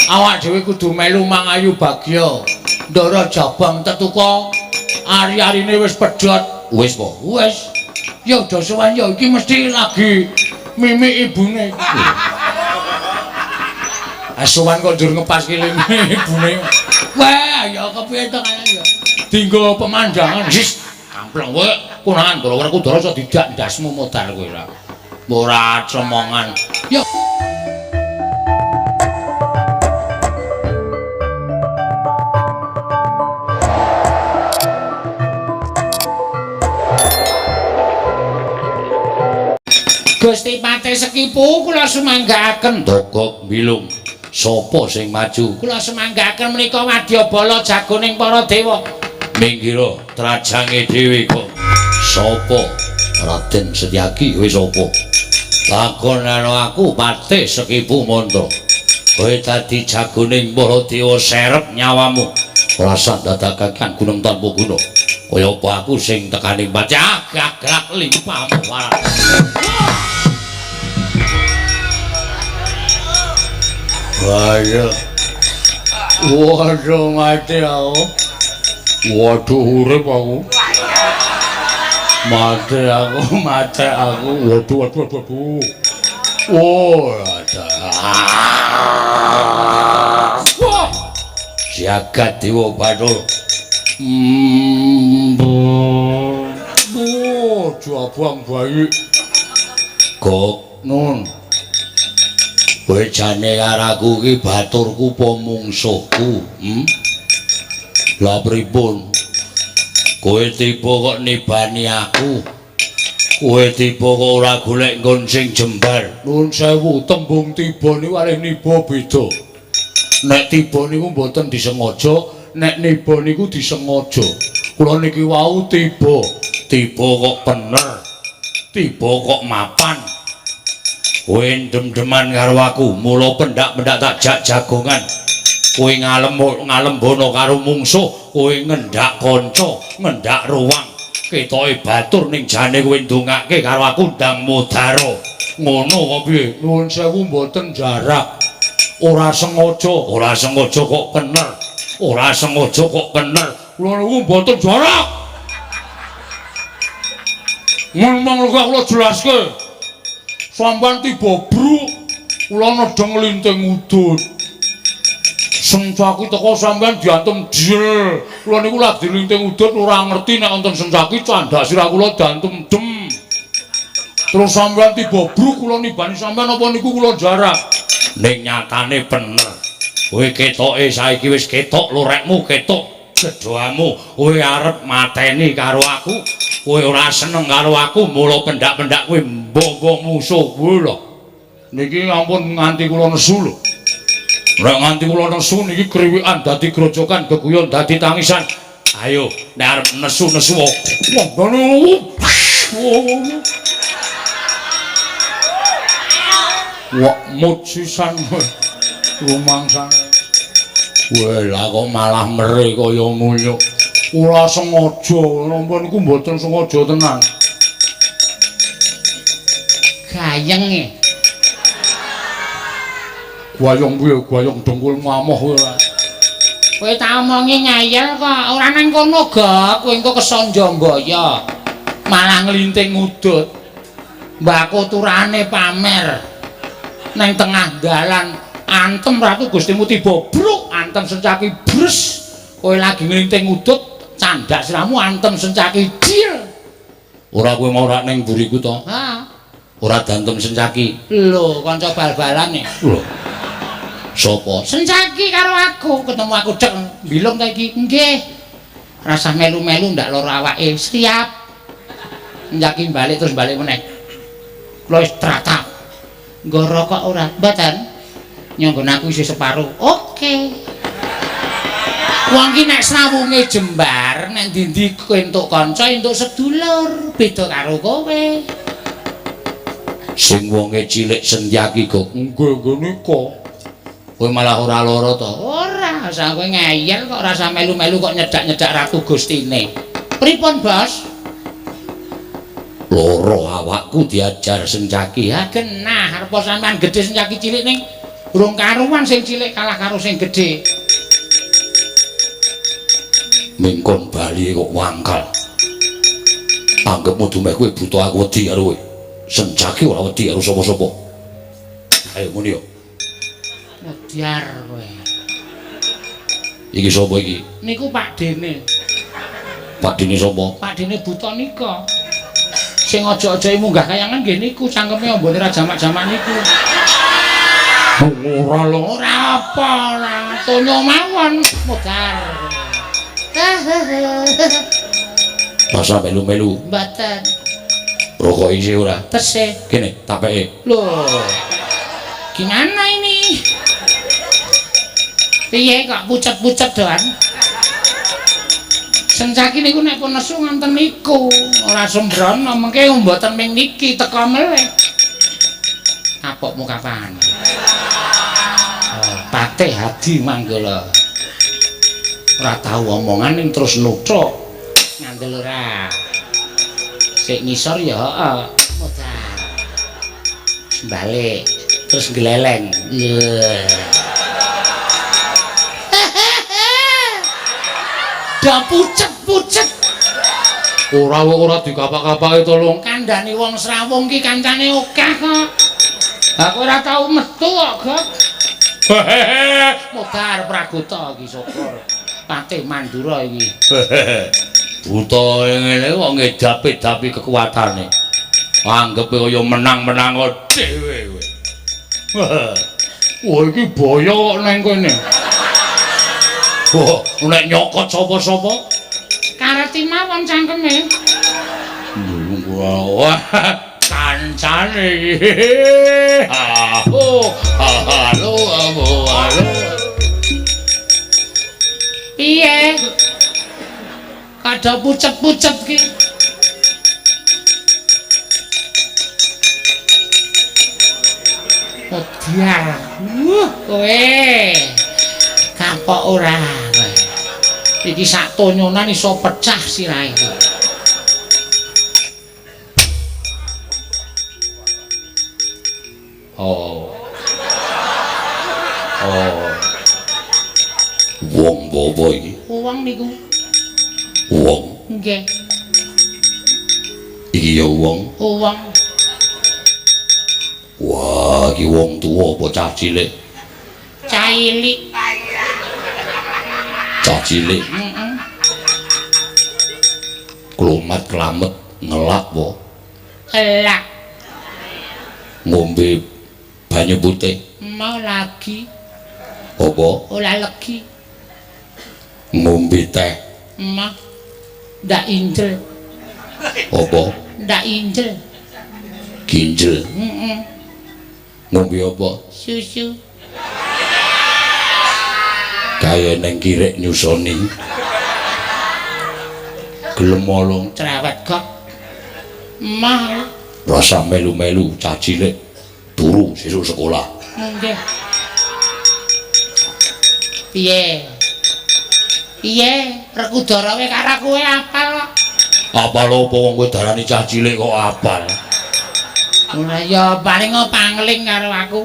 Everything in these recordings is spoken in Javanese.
Awak dhewe kudu melu mangayu bagya. Ndara jabang tetuka ari-arine wis pedhot. Wis po? Wis. Ya udah sowan ya iki mesti lagi mimik ibune. Sowan kok njur ngepaske ibune. Wah, ya kepiye to kaya ya. Dinggo pemandangan. His, kampleng kowe konangan Ndara Werkudara iso didak ndasmu modar kowe ora. Ora cemongan. Ya Gusti Patih Sekipu kula sumanggaaken. Dogok bilung. Sapa sing maju? Kula sumanggaaken menika wadyabala jagoning para dewa. Minggiro trajange dhewe kok. Sapa? Raden Setyaki kowe sapa? Takon karo aku Patih Sekipu Mantra. Kowe dadi jagoning para dewa serep nyawamu. Ora sah ndadakaken gunung tanpa guna. Kaya apa aku sing tekaning pati gagrak limpahmu waras. Waduh. Waduh mati aku. Waduh urip aku. Mati aku, mati aku. Waduh, waduh, waduh. Oh, wah. Jagat Dewa Bathara. Oh, jabang bayi. Gok nun. Kowe jane karo aku iki baturku apa mungsuhku? Lah pripun? Kowe tiba kok nibani aku. Kowe tiba kok ora golek nggon sing jembar. Nuwun sewu, tembung tiba niku kalih niba beda. Nek tiba niku mboten disengaja, nek niba niku disengaja. Kula niki wau tiba, tiba kok bener. Tiba kok mapan. Kowe ndem-deman karo aku, mula pendak-pendak tak jak jagongan. Kowe ngalembono karo mungsuh, kowe ngendak kanca, ngendak ruwang. Ketoke batur ning jane kowe ndongake karo aku ndang mudara. Ngono kok piye? Nuwun sewu mboten jarak. Ora sengaja, ora sengaja kok bener. Ora sengaja kok bener. Kula niku mboten jarak. Ngomong kok kula jelaske. Sampeyan tiba bruk, kula nedheng linting udut. Sencaki teko sampeyan diantem jel. Kula niku lagi linting udut ora ngerti nek wonten sencaki candhak sirah kula diantem dem. Terus sampeyan tiba bruk kula nibani sampeyan apa niku kula jarak. Ning nyatane bener. Kowe ketoke saiki wis ketok lorekmu, ketok gedhoamu. Kowe arep mateni karo aku. Kowe ora seneng karo aku, mula pendak-pendak kowe mbonggo musuh kowe lho. Niki ampun nganti kula nesu lho. Nek nganti kula nesu niki kriwikan dadi grojokan, geguyon dadi tangisan. Ayo, nek arep nesu-nesu. Wah, wah, mut sisan rumangsane. Wah, lah kok malah mere kaya ngono. Ora sengaja, napa niku mboten sengaja tenan. Gayeng e. Gayeng piye? Gayeng dengkul ngamoh kowe ora. Kowe tak omongi ngeyel kok, ora nang kono, Gok. Kowe engko kesanja mbaya. Malah nglinting udut. Mbako turane pamer. Nang tengah dalan antem ratu Gustimu tiba bruk, antem sencaki bres. Kowe lagi nglinting udut, candhak siramu antem sencaki jil. Ora kowe mau ora ning mburiku to? Ha. Ora dantem sencaki. Lho, kanca bal-balan e. Lho. Sopo? Sencaki karo aku, ketemu aku cek bilung ta iki. Nggih. Rasah melu-melu ndak lara awake. Siap. Sencaki balik terus balik meneh. Kula wis tratap. Nggo rokok ora? Mboten. Nyanggon aku isih separo. Oke. Wong ki nek srawunge jembar, nek ndi-ndi entuk kanca, entuk sedulur, beda karo kowe. Sing wonge cilik Setyaki kok. Nggih, nggih nika. Kowe malah ora lara to? Ora, sak kowe ngeyel kok rasa melu-melu kok nyedak-nyedak ratu Gustine. Pripun, Bos? Loro awakku diajar Sencaki. Ha genah, arep sampean gedhe Sencaki cilik ning Urung karuan sing cilik kalah karo sing gedhe. Mingkon bali kok wangkal. Anggepmu dumeh kowe buta aku wedi karo kowe. Sencaki ora wedi karo sapa-sapa. Ayo muni yo. Modyar kowe. Iki sapa iki? Niku Pak Dene. Pak Dene sapa? Pak Dene buta nika. Sing aja-aja munggah kayangan nggih niku cangkeme ambone ra jamak-jamak niku. Ora lho, ora apa ora. Tonyo mawon modar. Masa melu-melu? Mboten. Rokok isi ora? Tesih. Kene tapeke. Lho. Gimana ini? Piye kok pucet-pucet doan? Sencaki niku nek pun nesu ngonten niku, ora sembrono mengke mboten ming niki teka melih. Kapokmu kapan? Oh, Patih Hadi Manggala. Ora tau omongan ning terus nuthuk. Ngandel ora. Sik ngisor ya heeh. Modar. Balik terus gleleng. Dah pucet-pucet. Ora ora dikapak-kapake to, Lung. Kandhane wong Srawung ki kancane akeh kok. Aku ora tau metu kok, Gok. Modar Pragota iki syukur. Patih Mandura iki. Buta ngene kok ngedapi-dapi kekuatane. Anggepe kaya menang-menang dhewe kowe. Wah iki boyo kok nang kene. Wah, nek nyokot sapa-sapa kareti mawon cangkeme. Wah, kancane iki. Halo, halo. Piye? Kada pucet-pucet ki. Modyar. Kowe. Kapok ora kowe. Iki sak tonyonan iso pecah sirahe iki. Oh. Oh. Wong apa iki? Wong niku. Wong. Nggih. Iki ya wong. Wong. Wah, iki wong tuwa apa cah cilik? Cah cilik. Cah cilik. Heeh. Klomat klamet ngelak po. Elak. Ngombe banyu putih. Mau lagi. Apa? Ora legi. Ngombe teh. Mah. Ndak injel. Apa? Ndak injel. Ginjel. Heeh. Ngombe apa? Susu. Kaya neng kirek nyusoni. Gelem olong cerewet kok. Mah. Rasa melu-melu cah cilik turu sesuk sekolah. Nggih. Piye? Piye? Rekudara kowe karo kowe apal kok. Apal apa wong kowe darani cah cilik kok apal? Ora ya paling pangling karo aku.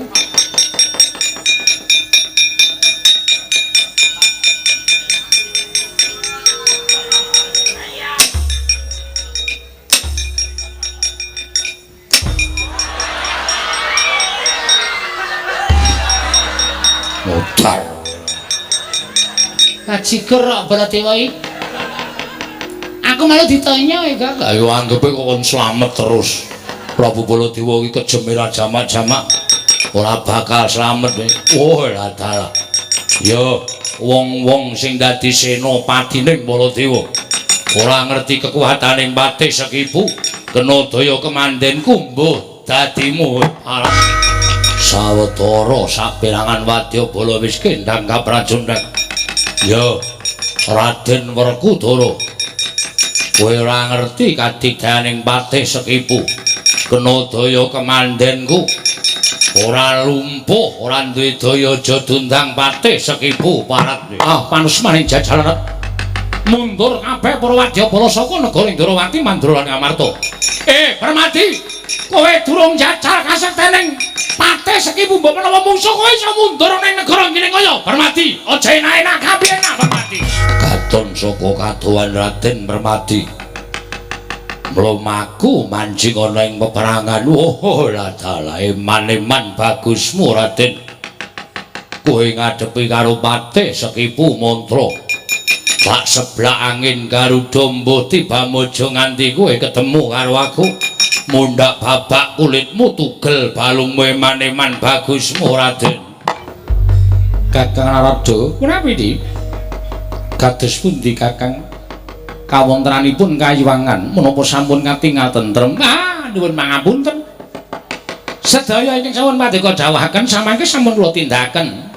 Modar. Bajigur kok Baladewa iki. Aku malah ditanya ya, Kak. Ayo anggepe kok kon slamet terus. Prabu Baladewa iki kejeme ra jamak-jamak ora bakal slamet. Oh, lah dalah. Yo, wong-wong sing dadi senopatine Baladewa ora ngerti kekuatane Patih Sekipu, kena daya kemandenku mbuh dadimu. Alah. Sawetara saperangan wadyabala wis kendhang kaprajundhang. Yo, Raden Werkudara, kowe ora ngerti kadigdayaning Patih Sekipu. Kena daya kemandenku ora lumpuh, ora duwe daya aja dundang Patih Sekipu parat. Ah, panusmaning jajalanet. Mundur kabeh para wadyabala saka negara Indrawati, Mandra lan Ngamarta. Permati. Kowe durung jajal kasektening Patih Sekipu mbok menawa mungsuh kowe iso mundur ning negara Giringkaya. Permadi, aja enak-enak kabeh enak Permadi. Katon saka kadohan Raden Permadi. Mlumaku mancing ana ing peperangan. Oh, ladalah eman-eman bagusmu Raden. Kowe ngadepi karo Patih Sekipu Mantra. Bak seblak angin Garuda mbuh tiba mojo nganti kowe ketemu karo aku. Mundhak babak kulitmu tugel balungmu eman-eman bagusmu Raden. Kakang Narada, punapi iki? Kados pundi Kakang? Kawontenanipun kayuwangan menapa sampun katingal tentrem? Ah, nuwun pangapunten. Sedaya ingkang sampun paduka dawuhaken samangke sampun kula tindakaken.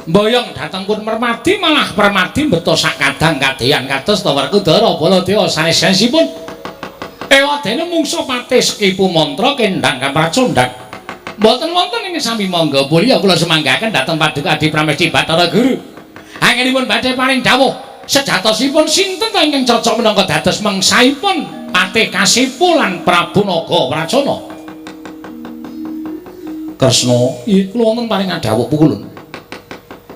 Mboyong dhateng pun Permadi malah Permadi mbeta sakadang kadeyan kados ta Werkudara Baladewa sanes-sanesipun. Ewadene mungsuh Patih Sekipu Mantra kendhang kapracondhang. Mboten wonten ingkang sami mangga mulya kula sumanggaken dhateng Paduka Adi Pramesti Bathara Guru. Anggenipun badhe paring dawuh sejatosipun sinten ta ingkang cocok minangka dados mangsaipun Patih Kasipu lan Prabu Naga Pracona. Kresna, iya kula wonten paring dawuh pukulun.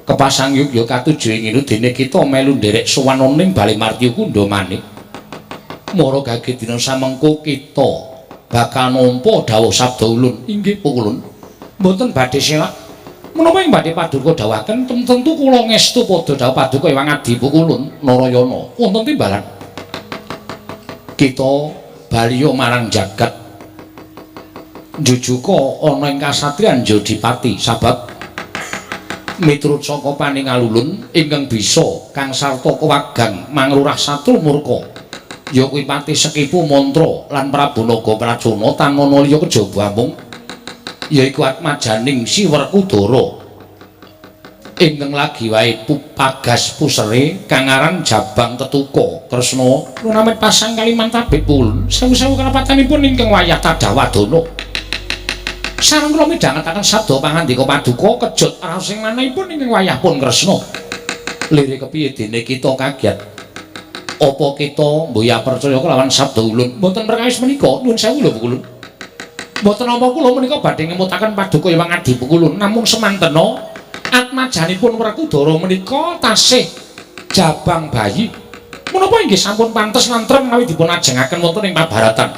Kepasang yugya katuju ing dene kita melu nderek sowan ning Bale Martya Kundha manik. Mara gage dina samengko kita bakal nampa dawuh sabda ulun. Inggih pukulun. Mboten badhe selak. Menapa ing badhe paduka dawuhaken tentu kula ngestu padha dawuh paduka Hyang Adi Pukulun Narayana. Wonten timbalan. Kita baliya marang jagat. Njujuka ana ing kasatriyan Jodipati sabab miturut saka paningalulun ingkang bisa kang sarta kewagang mangrurah satru murka ya kuwi Patih Sekipu Mantra lan Prabu Naga Pracona tanana liya kejaba amung yaiku atmajaning Si Werkudara ingkang lagi wae pupagas pusere kang aran Jabang Tetuka. Kresna lunamit pasang kaliman tabik pun sewu-sewu kerapatanipun ingkang wayah tadawadana. Sareng kula midhangetaken sabda pangandika paduka kejut raos sing manahipun ingkang wayah pun Kresna. Lire kepiye dene kita kaget? Apa kita mboya percaya kelawan sabda ulun? Mboten perkawis menika, nuwun sewu lho Pukulun. Mboten napa kula menika badhe ngemutaken paduka Hyang Adi Pukulun, namung semantena atmajanipun Werkudara menika tasih jabang bayi. Menapa inggih sampun pantes lan trem menawi dipun ajengaken wonten ing pabaratan?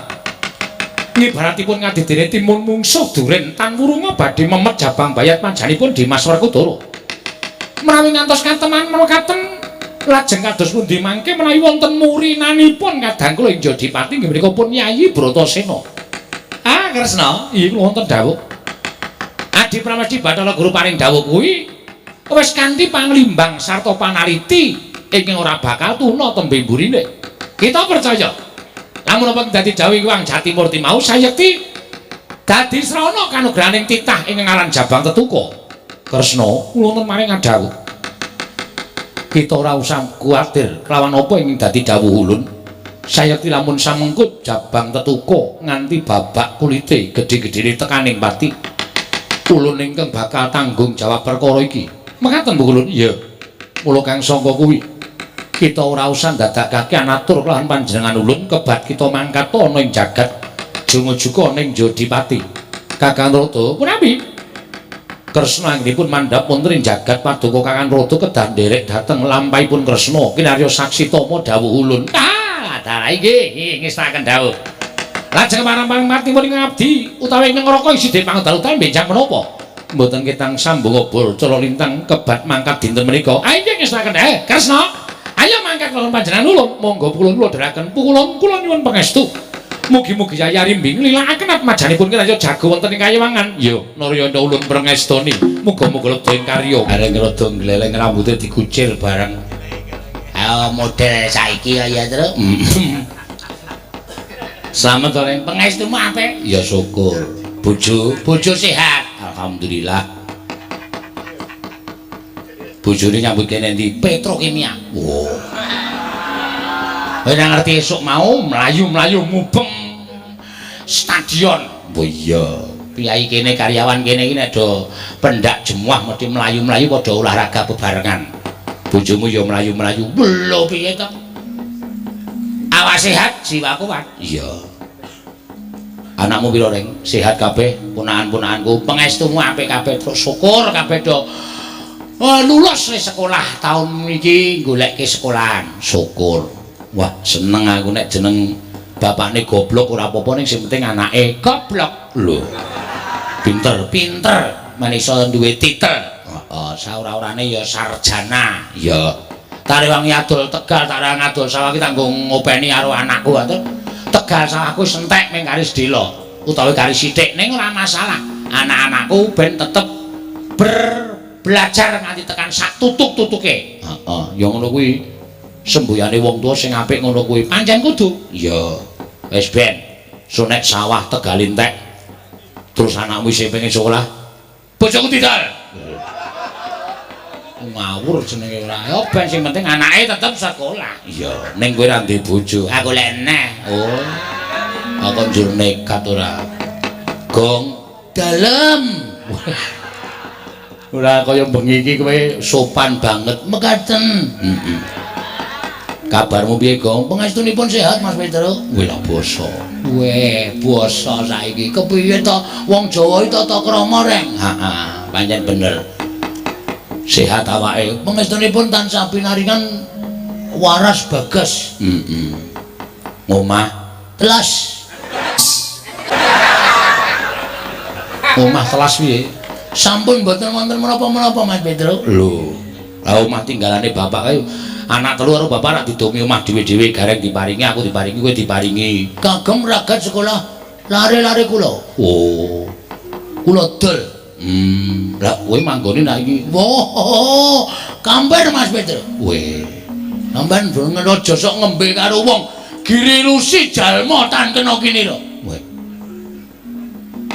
Ngibaratipun ngadidene timun mungsuh duren tan wurunga badhe memet jabang bayat majanipun Dimas Werkudara. Menawi ngantos kateman mekaten lajeng kados pundi mangke menawi wonten murinanipun kadang kula ing Jodipati inggih menika pun Yayi Bratasena. Ah Kresna, iya kula wonten dawuh. Adi Pramesti Bathara Guru paring dawuh kuwi wis kanthi panglimbang sarta panaliti ingkang ora bakal tuna tembe mburine. Kita percaya. Lamun apa dadi dawuh Hyang Jatimurti mau sayekti dadi srana kanugrahaning titah ingkang aran Jabang Tetuka. Kresna, kula wonten maring adhawuh. Kita ora usah kuwatir kelawan apa ingkang dadi dawuh ulun. Sayekti lamun samengkut Jabang Tetuka nganti babak kulite gedhe-gedhene tekaning pati. Ulun ingkang bakal tanggung jawab perkara iki. Mekaten Bu Ulun? Iya. Mula kang sangka kuwi kita ora usah ndadakake anatur kelawan panjenengan ulun kebat kita mangkat ana ing jagat junga-juka ning Jodipati. Kakang Rada, punapi? Kresna anggenipun mandhap wonten ing jagat paduka Kakang Rada kedah nderek dhateng lampahipun Kresna kinarya saksi tama dawuh ulun. Ah, dalah inggih ngestaken dawuh. Lajeng marang pangmartipun ing abdi utawi ing neraka isi pangdalutan benjang menapa? Mboten ketang sambung obor cala lintang kebat mangkat dinten menika. Ah inggih ngestaken. Kresna, ayo mangkat kula panjenengan ulun, monggo kula kula dherekaken pukulun kula nyuwun pangestu. Mugi-mugi Yaya Rimbing nglilakaken atmajanipun kinarya jago wonten ing kayiwangan. Ya, Narayana ulun prengestoni. Muga-muga lebda ing karya. Areng rada ngleleng rambute dikucir bareng. Ayo model saiki ya, Tru. Slamet to, Reng. Pangestumu apik? Ya syukur. Bojo, bojo sehat. Alhamdulillah. Bojone nyambut kene ndi? Petrokimia. Wo. Kowe ngerti esuk mau mlayu-mlayu mubeng stadion. Oh iya. Piyai kene karyawan kene iki nek do pendak jemuah mesti mlayu-mlayu padha olahraga bebarengan. Bojomu ya mlayu-mlayu. Lho piye to? Awak sehat, jiwa kuat. Iya. Anakmu pira, Reng? Sehat kabeh, ponakan-ponakanku. Pangestumu apik kabeh, terus syukur kabeh do. Oh, lulus wis sekolah tahun iki golekke sekolahan. Syukur. Wah, seneng aku nek jeneng bapakne goblok ora apa-apa ning sing penting anake goblok. Lho. Pinter, pinter. Men iso duwe titel. Heeh, saora-orane ya sarjana. Ya. Tak rewangi adol Tegal, tak rewangi adol sawah iki tak nggo ngopeni karo anakku atur. Tegal sawahku wis entek mung kari sedhela utawa kari sithik ning ora masalah. Anak-anakku ben tetep belajar nganti tekan sak tutuk-tutuke. Heeh, ya ngono kuwi. Sembuyane wong tuwa sing apik ngono kuwi. Pancen kudu. Iya. Wis ben. So nek sawah Tegal entek terus anakmu isih pengen sekolah, bojoku didol. Ngawur jenenge ora. Ya ben sing penting anake tetep sekolah. Iya, ning kowe ora ndek bojo. Aku lek neh. Oh. Aku njur nekat ora. Gong dalem. Ora kaya bengi iki kowe sopan banget. Mekaten. Heeh. Kabarmu piye, Gong? Pangestunipun sehat, Mas Petro. Wih lah basa. Weh, basa saiki. Kepiye to wong Jawa iki tata krama, Reng? Heeh, pancen bener. Sehat awake. Pangestunipun tansah pinaringan waras bagas. Heeh. Omah telas. Omah telas piye? Sampun mboten wonten menapa-menapa, Mas Petro. Lho, lah omah tinggalane bapak kae anak telu karo bapak rak didomi omah dhewe-dhewe, gareng diparingi, aku diparingi, kowe diparingi. Kagem ragat sekolah lare-lare kula. Oh. Kula dol. Lah kowe manggone nak iki. Wah, kamper Mas Petro. Weh. Sampeyan aja sok ngembe karo wong. Giri lusi jalma tan kena kinira. Weh.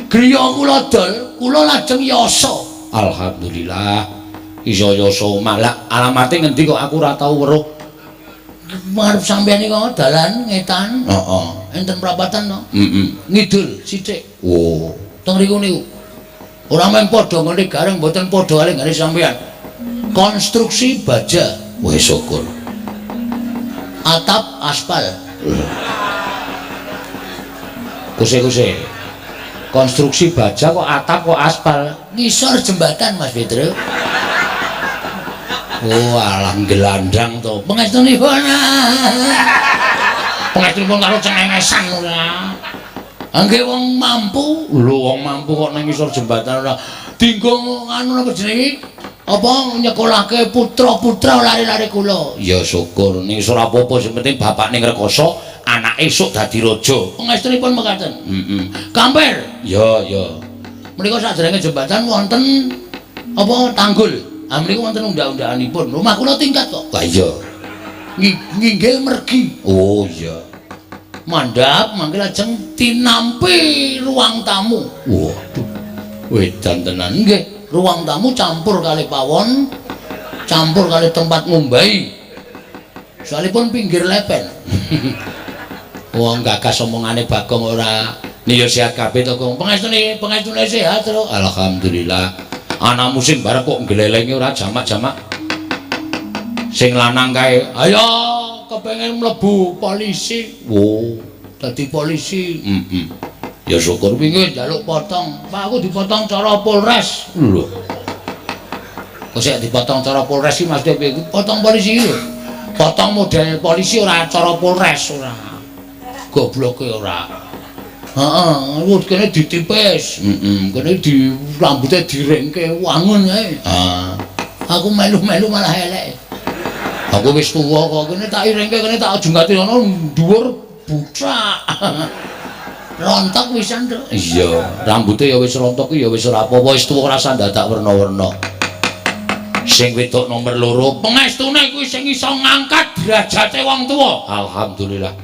Griya kula dol, kula lajeng yasa. Alhamdulillah. Iso yasa omah. Lah alamate ngendi kok aku ora tau weruh. Ngarep sampeyan iki kok dalan ngetan. Heeh. Enten prapatan to? Heeh. Ngidul sithik. Oh, teng riku niku. Ora mung padha ngene gareng mboten padha kali nggone sampeyan. Konstruksi baja. Wis syukur. Atap aspal. Kuse-kuse. Konstruksi baja kok atap kok aspal. Ngisor jembatan Mas Petro. Oh, alah gelandang to. Pangestunipun. Pangestunipun karo cengengesan ora. Angge wong mampu. Lho wong mampu kok nang ngisor jembatan ora. Dinggo anu napa jenenge? Apa nyekolahke putra-putra lare-lare kula. Ya syukur ning ora apa-apa sing penting bapakne ngrekoso, anake esuk dadi raja. Pangestunipun mekaten. Heeh. Kamper. Ya, ya. Menika saderenge jembatan wonten apa tanggul. Ah mriku wonten undhak-undhakanipun. Omah kula tingkat kok. Lah iya. Nginggil mergi. Oh iya. Mandhap mangke lajeng tinampi ruang tamu. Waduh. Wedan tenan nggih. Ruang tamu campur kali pawon, campur kali tempat ngumbahi. Soalipun pinggir lepen. Wong gagas omongane Bagong ora. Niyo sehat kabeh to, Gong. Pangestune, pangestune sehat to. Alhamdulillah. Anakmu sing bareng kok ngglelenge ora jamak-jamak. Sing lanang kae, ayo kepengin mlebu polisi. Oh, dadi polisi. Heeh. Ya syukur wingi njaluk potong. Pak aku dipotong cara Polres. Lho. Kok sik dipotong cara Polres iki maksudnya piye? Potong polisi iki lho. Potong model polisi ora cara Polres ora. Gobloke ora. Heeh, aku kene ditipis. Heeh, kene di rambute diringke wangun kae. Ah. Aku melu-melu malah elek. Aku wis tuwa kok kene tak iringke kene tak junggati ngono dhuwur bucak. Rontok wisan, Truk. Iya, rambute ya wis rontok ya wis ora apa-apa, wis tuwa rasa dadak werna-werna. Sing wedok nomor 2, pengestune kuwi sing iso ngangkat derajate wong tuwa. Alhamdulillah.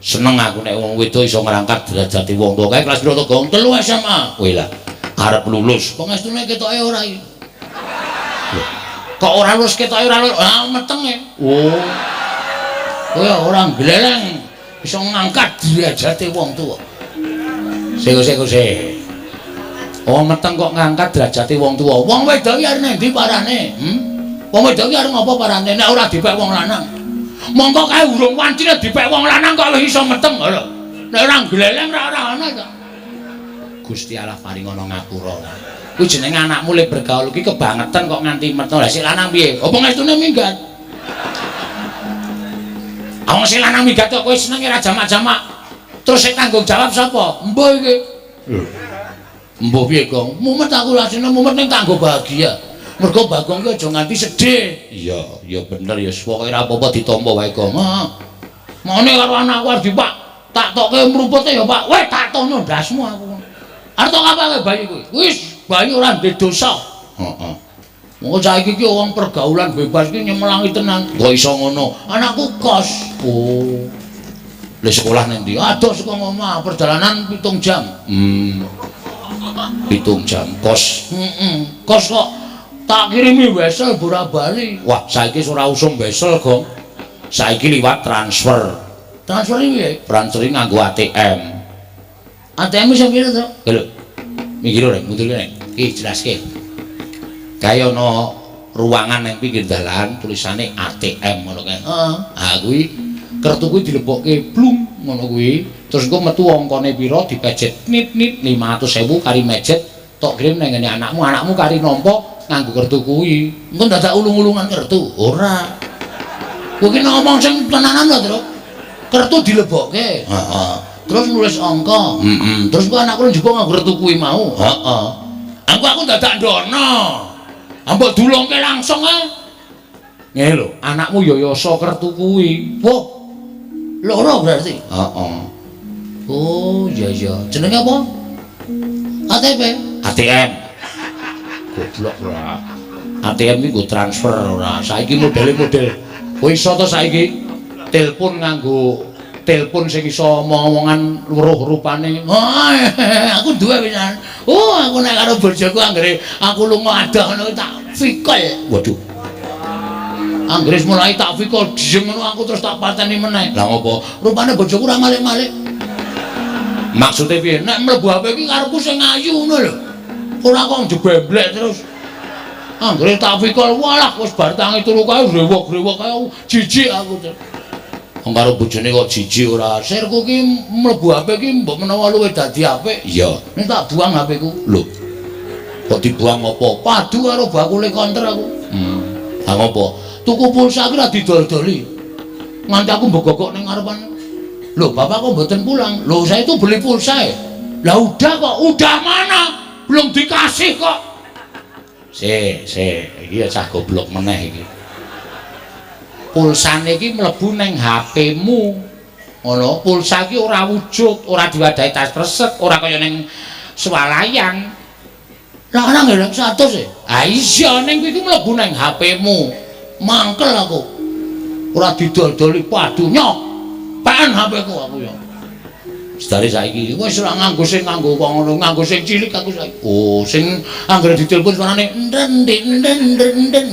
Seneng aku nek wong wedok iso ngrangkat derajate wong tuwa. Kae kelas piro to, Gong? 3 SMA. Kowe lah arep lulus. Pengestune ketoke ora iki. Lho, kok ora lulus ketoke ora lulus? Ah, metenge. Oh. Kowe ora gleleng iso ngangkat derajate wong tuwa. Sik sik sik. Oh, meteng kok ngangkat derajate wong tuwa. Wong wedok iki arep endi parane? Hmm? Wong wedok iki arep ngopo parane nek ora dipek wong lanang? Mongko kae urung wancine dipek wong lanang kok wis iso meteng lho. Nek ora gleleng ora ana to. Gusti Allah paringana ngapura. Kuwi jenenge anakmu le bergaul iki kebangetan kok nganti metu. Lah sik lanang piye? Apa ngestune minggat? Wong sing lanang minggat kok kowe senenge ra jamak-jamak. Terus sing tanggung jawab sapa? Embuh iki. Lho. Embuh piye, Gong? Mumet aku rasane mumet ning kanggo bahagia. Mergo Bagong ki aja nganti sedih. Iya, ya bener ya pokoke ora apa-apa ditampa wae, Gong. Heeh. Maune karo anakku arep Pak, tak tokke mrupute ya, Pak. Weh, tak tono ndasmu aku. Arep tok apa kowe bayi kuwi? Wis, bayi ora ndek dosa. Heeh. Monggo saiki ki wong pergaulan bebas ki nyemelangi tenan. Kok iso ngono? Anakku kos. Oh. Le sekolah nang ndi? Adoh saka omah, perjalanan 7 jam. 7 jam kos. Heeh. Kos kok tak kirimi wesel bola-bali. Wah, saiki ora usum wesel, Gong. Saiki liwat transfer. Transfer piye? Transfer nganggo ATM. ATM iso piro to? Lho. Minggir rek, mundur rek. Iki jelaske. Kaya ana ruangan nang pinggir dalan tulisane ATM ngono kae. Heeh. Ha kuwi kertu kuwi dilebokke blung ngono kuwi. Terus engko metu angkane pira dipejet nit-nit 500.000 kari mejet tok kirim nang ngene anakmu, anakmu kari nampa nganggo kertu kuwi. Engko dadak ulung-ulungan kertu. Ora. Kowe ki ngomong sing tenanan lho, Truk. Kertu dilebokke. Heeh. Terus nulis angka. Heeh. Terus engko anakku njupuk nganggo kertu kuwi mau. Heeh. Aku dadak ndono. Ambok dulungke langsung ae. Ngene lho, anakmu ya yasa kertu kuwi. Wah. Loro berarti. Heeh. Oh, iya iya. Jenenge apa? ATP. ATM. Goblok ora. ATM iki nggo transfer ora. Saiki modele model. Kowe iso to saiki telepon nganggo telepon sing iso omong-omongan weruh rupane. Oh, aku duwe pisan. Oh, aku nek karo bojoku anggere aku lunga adoh ngono tak fikol. Waduh. Anggere mulai tak fikol diem ngono aku terus tak pateni meneh. Lah ngopo? Rupane bojoku ora malik-malik. Maksude piye? Nek mlebu HP iki karepku sing ayu ngono lho. Ora kok njebemblek terus. Anggere tak fikol walah wis bar tangi turu kae rewok-rewok kae jijik aku. Wong karo bojone kok jijik ora. Sirku ki mlebu HP ki mbok menawa luwih dadi apik. Iya. Nek tak buang HP ku. Lho. Kok dibuang apa? Padu karo bakule konter aku. Ha ngopo? Tuku pulsa ki ra didol-doli. Nganti aku mbegogok ning ngarepan. Lho, bapak kok mboten pulang? Lho, saya itu beli pulsa ya. Lah udah kok, udah mana? Belum dikasih kok. Sik, sik, iki ya cah goblok meneh iki. Pulsane iki mlebu nang HP-mu. Ngono, pulsa iki ora wujud, ora diwadahi tas kresek, ora kaya ning swalayan. Lah ana nggih 100 e. Ha iya ning kuwi mlebu nang HP-mu. Mangkel aku. Ora didol-doli padu nyok. Peken HP-ku aku ya. Sedare saiki wis ora nganggo sing nganggo kok ngono, nganggo sing cilik aku saiki. Oh, sing anggere ditelepon suarane nden nden nden nden.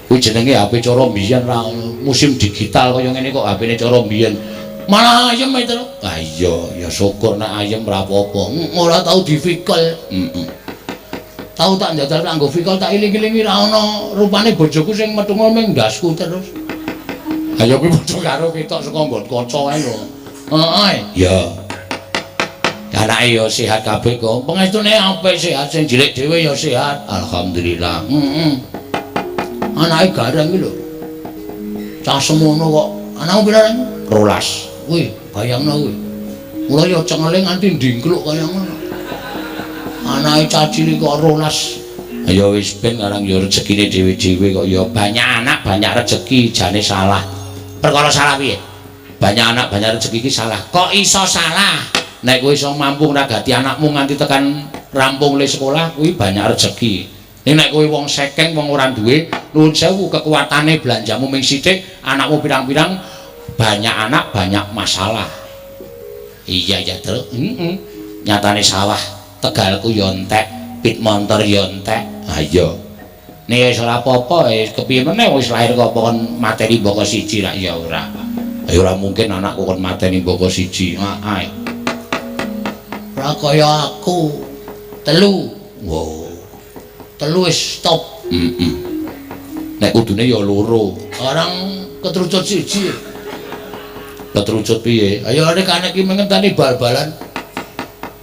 Kuwi jenenge HP cara mbiyen ra musim digital kaya ngene kok HP-ne cara mbiyen. Malah ayem itu. Ah iya, ya syukur nek ayem ora apa-apa. Ora tau difikol. Heeh. Tau tak njajal nganggo fikol tak iling-ilingi ra ono rupane bojoku sing metu ming ndasku terus. Ayo kuwi padha karo ketok saka nggon kaca kae lho. Heeh. Ya. Anake ya sehat kabeh kok. Pengestune apik sehat sing cilik dhewe ya sehat. Alhamdulillah. Heeh. Anake gareng iki lho. Cah semono kok. Anakmu pira, Reng? 12. Kuwi bayangno kuwi. Mula ya cengele nganti ndingkluk kaya ngono. Anake cah cilik kok 12. Ya wis ben karang ya rezekine dhewe-dhewe kok ya banyak anak banyak rezeki jane salah. Perkara salah piye? Banyak anak banyak rezeki iki salah. Kok iso salah? Nek kowe iso mampu ngragati anakmu nganti tekan rampung le sekolah kuwi banyak rezeki. Ning nek kowe wong sekeng wong ora duwe, nuwun sewu kekuatane belanjamu ming sithik, anakmu pirang-pirang, banyak anak banyak masalah. Iya ya, Truk. Heeh. Nyatane sawah Tegalku ya entek, pit montor ya entek. Ha iya. Nek wis ora apa-apa, wis kepiye meneh wis lahir kok kon mateni mbaka siji rak ya ora. Ya ora mungkin anakku kon mateni mbaka siji. Heeh. Ora kaya aku. 3. Wow. 3 wis stop. Heeh. Nek kudune ya 2. Orang ketrucut siji. Ketrucut piye? Ayo nek anak iki mengenteni bal-balan.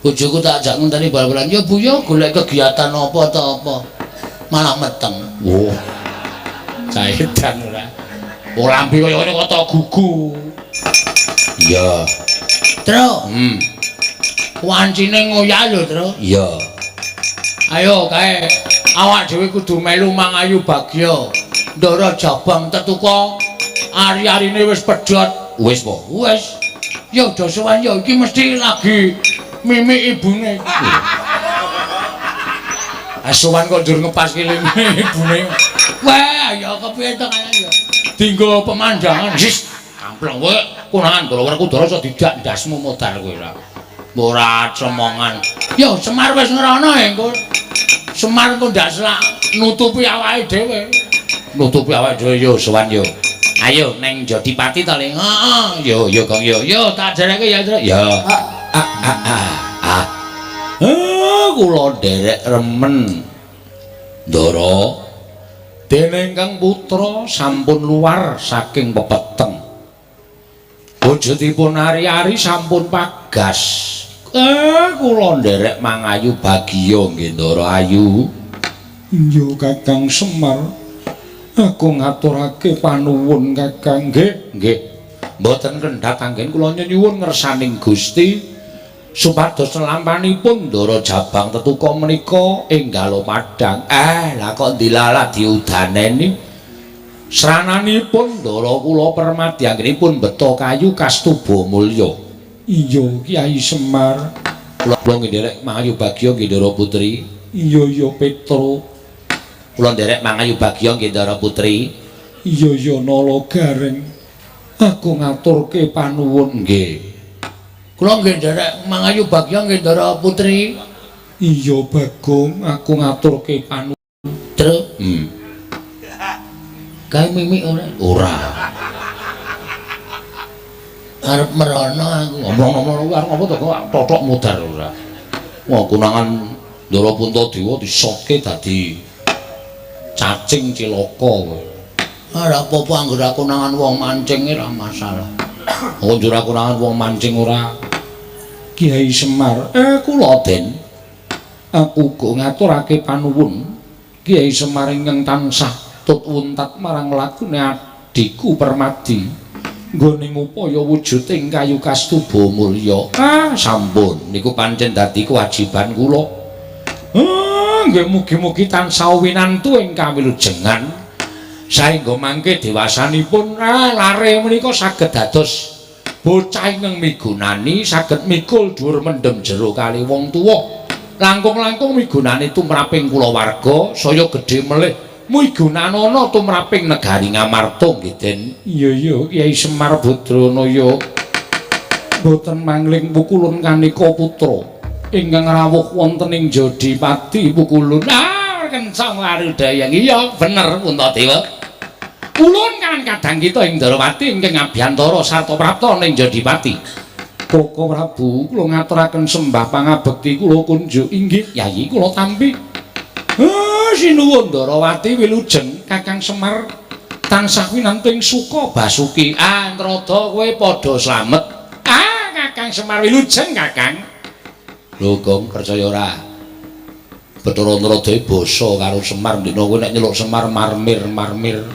Bojoku tak ajak ngenteni bal-balan. Ya Bu ya golek kegiatan apa ta apa. Malah meteng. Oh. Caedan ora. Oh lambe kaya ngene kok tak gugu. Iya. Tru. Wancine ngoyak lho, Tru. Iya. Ayo kae awak dhewe kudu melu mangayu bagya. Ndara Jabang tetuka ari-arine wis pedhot. Wis po? Wis. Ya udah sowan ya iki mesti lagi mimik ibune. Asuwan kok njur ngepaske mimik ibune. Wah, ya kepiye to kaya ya. Dinggo pemandangan. Sis, kampleng kowe konangan Ndara Werkudara iso didak ndasmu modar kowe ora. Ora cemongan. Ya Semar wis ngrono engko. Semar engko ndak selak nutupi awake dhewe. Nutupi awake dhewe yo sowan yo. Ayo neng Jodipati to, Le. Heeh, yo yo Gong yo. Yo tak jereke ya, Tru. Ya. Kula nderek remen. Ndara, dene ingkang putra sampun luar saking pepeteng. Wujudipun ari-ari sampun pagas. Kula nderek mangayu bagya nggih Ndara Ayu. Iya Kakang Semar. Aku ngaturake panuwun Kakang nggih. Nggih. Mboten kendhat anggen kula nyuwun ngersaning Gusti supados lampanipun Ndara Jabang tetuka menika enggal padhang. Lah kok dilalah diudaneni. Srananipun Ndara kula permadi anggenipun beto kayu kastuba mulya. Iya Kyai Semar. Kula nggih nderek mangayu bagya nggih Ndara Putri. Iya ya Petro. Kula nderek mangayu bagya nggih Ndara Putri. Iya ya Nala Gareng. Aku ngaturke panuwun nggih. Kula nggih nderek mangayu bagya nggih Ndara Putri. Iya Bagong, aku ngaturke panuwun. Tru. Kae mimik ora? Ora. Arep merono aku. Ngomong-ngomong arep apa to kok totok modar ora. Wah konangan Ndara Puntadewa disotke dadi cacing cilaka kowe. Ora apa-apa anggere aku nangan wong mancing ora masalah. Aku njur aku nangan wong mancing ora. Kyai Semar, kula Den. Aku uga ngaturake panuwun. Kyai Semar ingkang tansah tut wuntat marang lagune adhiku Permadi. Nggone ngupaya wujuding kayu kastuba mulya. Ah, sampun niku pancen dadi kewajiban kula. Nggih mugi-mugi tansah winantu ing kawilujengan saengga mangke dewasanipun lare menika saged dados bocah ingkang migunani, saged mikul dhuwur mendem jero kali wong tuwa. Langkung-langkung migunani tumraping kulawarga saya gedhe melih migunanana tumraping negari Ngamarta nggih Den. Iya iya Kyai Semar Badranaya mboten mangling pukulun kanika putra ingkang rawuh wonten ing Jodipati pukulun. Ah, kencang warudaya. Iya, bener Puntadewa. Ulun kan kadang kita ing Ndarawati ingkang abiyantara sarta prapta ning Jodipati. Koko Prabu, kula ngaturaken sembah pangabekti kula kunjuk inggih Yayi kula tampi. Sinuwun Ndarawati wilujeng Kakang Semar tansah winantu ing suka basuki. Ah, Nrada kowe padha slamet. Ah, Kakang Semar wilujeng Kakang. Lho, Gong, percaya ora? Bathara Narada basa karo Semar ndekno kowe nek nyeluk Semar marmir-marmir.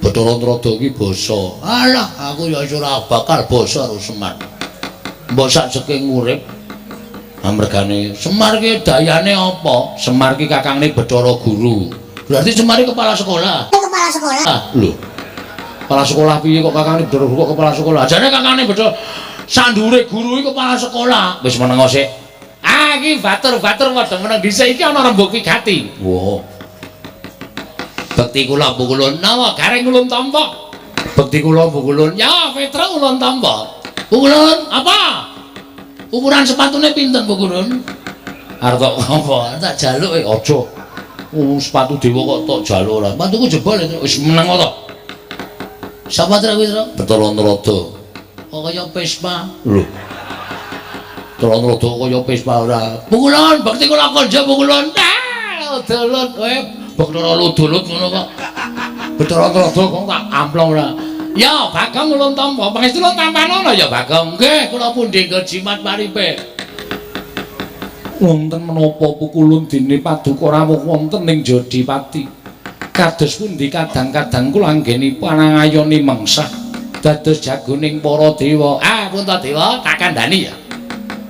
Bathara Narada iki basa. Alah, aku ya ora bakal basa karo Semar. Mbok sak jeke urip. Amergane Semar ki dayane apa? Semar ki kakangne Bathara Guru. Berarti Semar ki kepala sekolah. Kepala sekolah. Ah, lho. Kepala sekolah piye kok kakangne Bathara Guru kok kepala sekolah? Jane kakangne Bathara sandure guru iki kepala sekolah. Wis meneng sik. Ah, iki batur-batur padha meneng dhisik iki ana rembug wigati. Wah. Bekti kula pukulun nawa gareng ulun tampa. Bekti kula pukulun. Ya, Petra ulun tampa. Pukulun apa? Ukuran sepatune pinten pukulun? Arep tok apa? Tak jaluk aja. Sepatu dewa kok tok jaluk ora. Sepatuku jebol itu wis meneng to. Sapa trek kuwi, Tru? Bathara Narada. Kok kaya Vespa. Lho. Bathara Narada kaya Vespa ora. Pukulun, bekti kula konjo pukulun. Ah, dolut kowe Bathara ludulut ngono kok. Bathara Narada kok tak amplong ora. Ya, Bagong ulun tampa. Pangestu ulun tampanono ya, Bagong. Nggih, kula pundi nggo jimat paripe. Wonten menapa pukulun dene paduka rawuh wonten ing Jodipati? Kados pundi kadang-kadang kula anggenipun angayoni mengsah dados jagoning para dewa. Ah, Puntadewa, tak kandhani ya.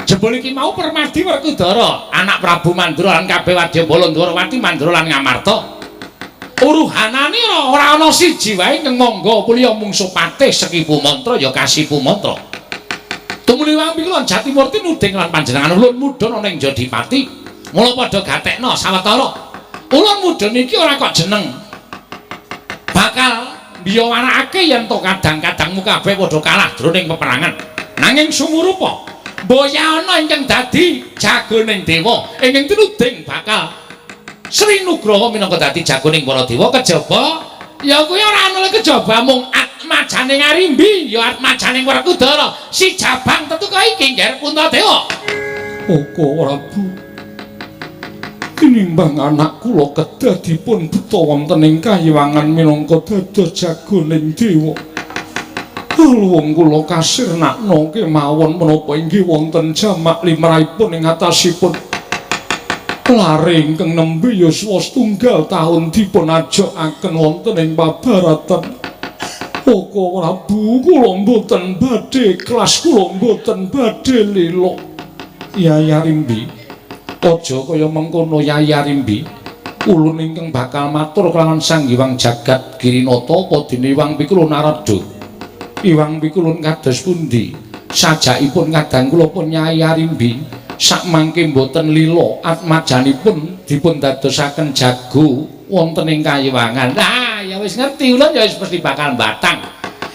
Jebul iki mau Permadi Werkudara, anak Prabu Mandura lan kabeh wadyabala Ndwarawati Mandura lan Ngamarta. Uruhanane ora ana siji wae ingkang mangga puliya mungsuh patih Sekipu Mantra ya Kasipu Mantra. Tumuli wampi kula Jatimurti nuding lan panjenengan ulun mudhun ana ing Jodipati. Mula padha gatekna sawetara. Ulun mudhun iki ora kok jeneng. Bakal biyawarakake yen to kadang-kadangmu kabeh padha kalah jroning peperangan. Nanging sumurupa mboya ana ingkang dadi jagoning dewa, ingkang tinuding bakal Sri Nugraha minangka dadi jagoning para dewa kejaba ya kuwi ora ana kejaba mung atmajaning Arimbi ya atmajaning Werkudara si Jabang tetuka iki Ngger Puntadewa. Oko Prabu, tinimbang anak kula kedah dipun beto wonten ing kayiwangan minangka dados jagoning dewa. Luwung kula kasirnakna kemawon menapa inggih wonten jamak limrahipun ing atasipun lare ingkang nembe yuswa setunggal taun dipun ajokaken wonten ing pabaratan. Oko Prabu, kula mboten badhe ikhlas, kula mboten badhe lila. Yai Arimbi, aja kaya mengkono Yai Arimbi. Ulun ingkang bakal matur kelawan Sang Hyang Jagat Girinata apa dene Iwang Pikulun Narada. Iwang Pikulun kados pundi? Sajakipun kadang kula pun Yai Arimbi sakmangke mboten lila atmajanipun dipun dadosaken jago wonten ing kayiwangan. Lah ya wis ngerti ulun ya wis mesti bakal batang.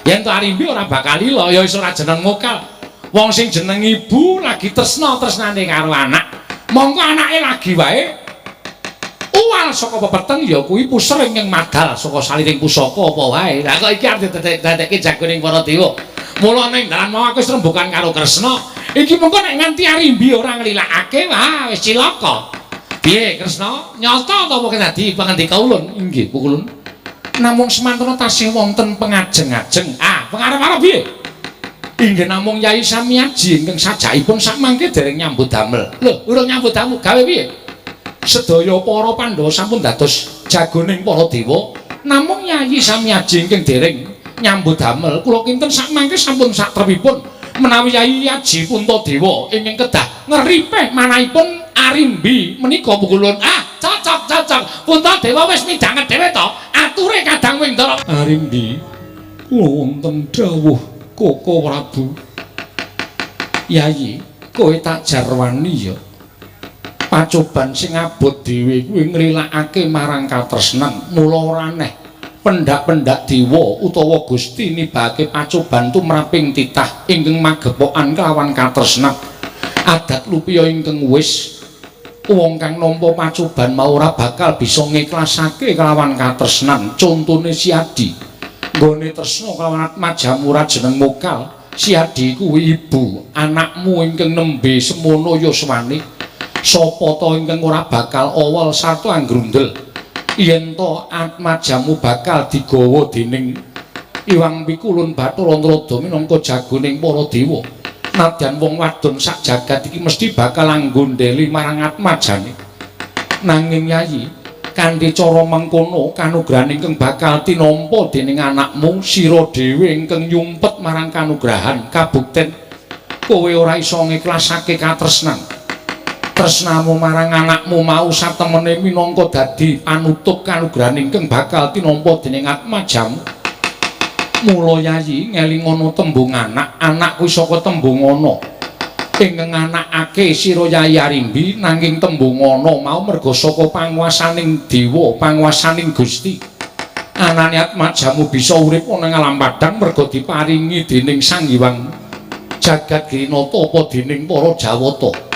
Yen to Arimbi ora bakal lila ya wis ora jeneng mokal. Wong sing jeneng ibu lagi tresna tresnane karo anak. Mongko anake lagi wae uwal saka pepeteng ya kuwi puser ingkang madal saka saliring pusaka apa wae. Lah kok iki arep didadekke jagoning para dewa. Mula ning dalan mau aku wis rembukan karo Kresna. Iki mengko nek nganti Arimbi ora nglilakake, wah wis cilaka. Piye Kresna? Nyata ta apa dadi pangandika ulun? Inggih, Pukulun. Namung semantana tasih wonten pengajeng-ajeng. Ah, pengarep-arep piye? Inggih namung Yai Samiaji ingkang sajakipun sakmangke dereng nyambut damel. Lho, urung nyambut damel gawe piye? Sedaya para Pandhawa sampun dados jagoning para dewa, namung Yai Samiaji ingkang dereng nyambut damel. Kula kinten sakmangke sampun satrepipun menawi Yai Aji Puntadewa ingkang kedah ngeripeh manahipun Arimbi menika Pukulun. Ah, cocok cocok. Puntadewa wis midhanget dhewe to, ature kadang Windara. Arimbi, kula wonten dawuh Koko Prabu. Yai, kowe tak jarwani ya. Pacoban sing abot dhewe kuwi nglilakake marang katresnan, mula ora aneh pendak-pendak dewa utawa Gusti nibake pacoban tumraping titah ingkang magepokan kelawan katresnan. Adat lupiya ingkang wis wong kang nampa pacoban mau ora bakal bisa ngiklasake kelawan katresnan. Contone Siadi, nggone tresna kelawan atmajamu ora jeneng mokal. Siadi kuwi ibu anakmu ingkang nembe semono yuswane. Sapa ta ingkang ora bakal awal sarta anggrundel yen to atmajamu bakal digawa dening Iwang Pikulun Bathara Narada minangka jagoning para dewa. Nadyan wong wadon sak jagat iki mesti bakal anggondheli marang atmajane. Nanging Yayi, kanthi cara mengkono kanugrahan ingkang bakal tinampa dening anakmu, sira dhewe ingkang nyumpet marang kanugrahan kabukten kowe ora iso ngiklasake katresnan. Tresnamu marang anakmu mau satemene minangka dadi panutup kanugrahan ingkang bakal tinampa dening atmajamu. Mula Yayi ngelingono tembung anak, anak kuwi saka tembung ana ingkang anakake sira Yayi Arimbi, nanging tembung ana mau merga saka panguwasaning dewa, panguwasaning Gusti. Anane atmajamu bisa urip ana ing alam padhang merga diparingi dening Sang Hyang Jagat Girinata apa dening para Jawata.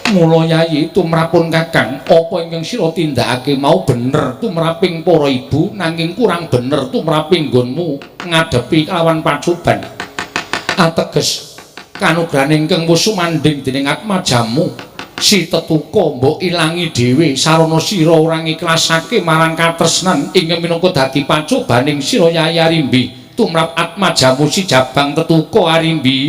Mula Yayi tumrapun kakang, apa ingkang sira tindakake mau bener tumraping para ibu, nanging kurang bener tumraping nggonmu ngadepi kelawan pacoban. Ateges kanugrahan ingkang wis sumandhing dening atmajamu si tetuka mbok ilangi dhewe sarana sira ora ngiklasake marang katresnan ingkang minangka dadi pacobaning sira Yayi Arimbi tumrap atmajamu si Jabang tetuka Arimbi.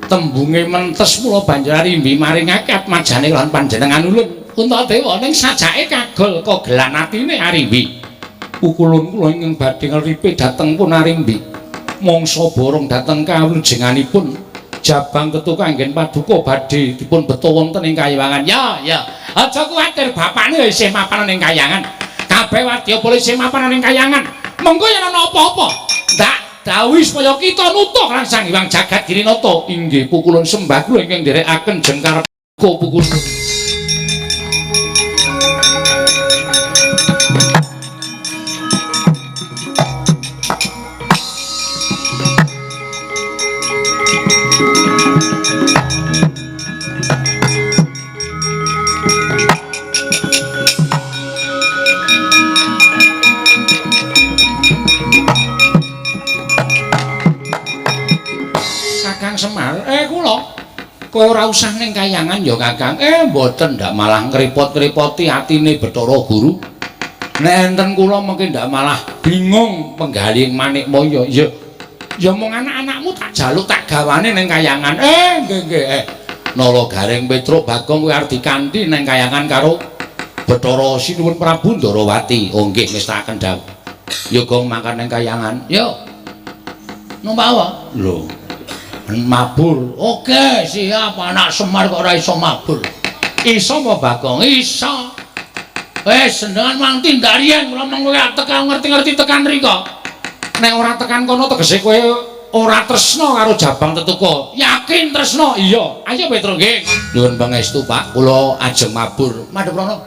Tembunge mentes mula banjur Arimbi maringake atmajane lan panjenengan ulun Puntadewa ning sajake kagol kogelan atine Arimbi. Pukulun kula ingkang badhe ngripe dhateng pun Arimbi. Mangsa borong dhateng kawulujenganipun Jabang Tetuka anggen paduka badhe dipun beto wonten ing kayangan. Ya, ya. Aja kuwatir bapakne isih mapan ning kayangan. Kabeh wadya boleh isih mapan ning kayangan. Mengko yen ana apa-apa, ndak dawuhi supaya kita nutuh lan Sang Hyang Jagat Girinata. Inggih pukulun sembah kula ingkang nderekaken jengkar pukul. Semar, kula kowe ora usah ning kayangan ya Kakang. Mboten ndak malah ngrepot-ngrepoti atine Bathara Guru. Nek enten kula mengki ndak malah bingung penggalih Manikmaya. Ya ya mung anak-anakmu tak jaluk tak gawane ning kayangan. Nggih nggih. Nala Gareng Petruk Bagong kowe arep dikanthi ning kayangan karo Bathara Sinuwun Prabu Ndarawati. Oh nggih ngestakaken dawuh. Ya gong mangkat ning kayangan. Yo. Numpak apa? Lho. Mabur. Oke, siap. Anak Semar kok ora iso mabur. Iso apa Bagong? Iso. Wis senengan mang tindak riyen kula mung kowe tekan ngerti-ngerti tekan mriko. Nek ora tekan kono tegese kowe ora tresna karo Jabang Tetuka. Yakin tresna? Iya. Ayo Petro nggih. Nyuwun pangestu Pak, kula ajeng mabur. Madhep rono.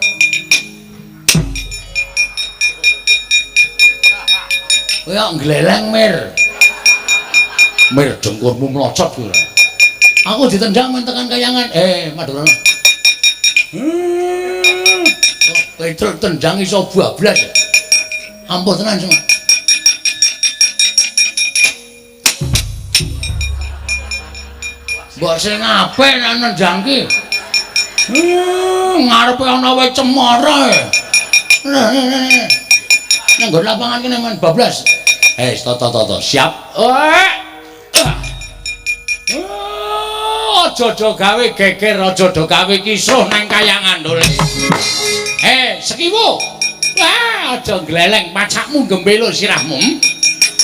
Kowe kok ngleleng mir. Mir dengkurmu mlocot kuwi. Aku ditendang men tekan kayangan. Madhep rono. Petro tendang iso bablas. Ampuh tenan semua. Mbok sing apik nek nendang ki. Ngarepe ana wae cemara. Nang nggon lapangan kene men bablas. Toto siap. Aja do gawe geger, aja do gawe kisruh nang kayangan dole. Sekiwo. Wah, aja gleleng pacakmu gembelo sirahmu.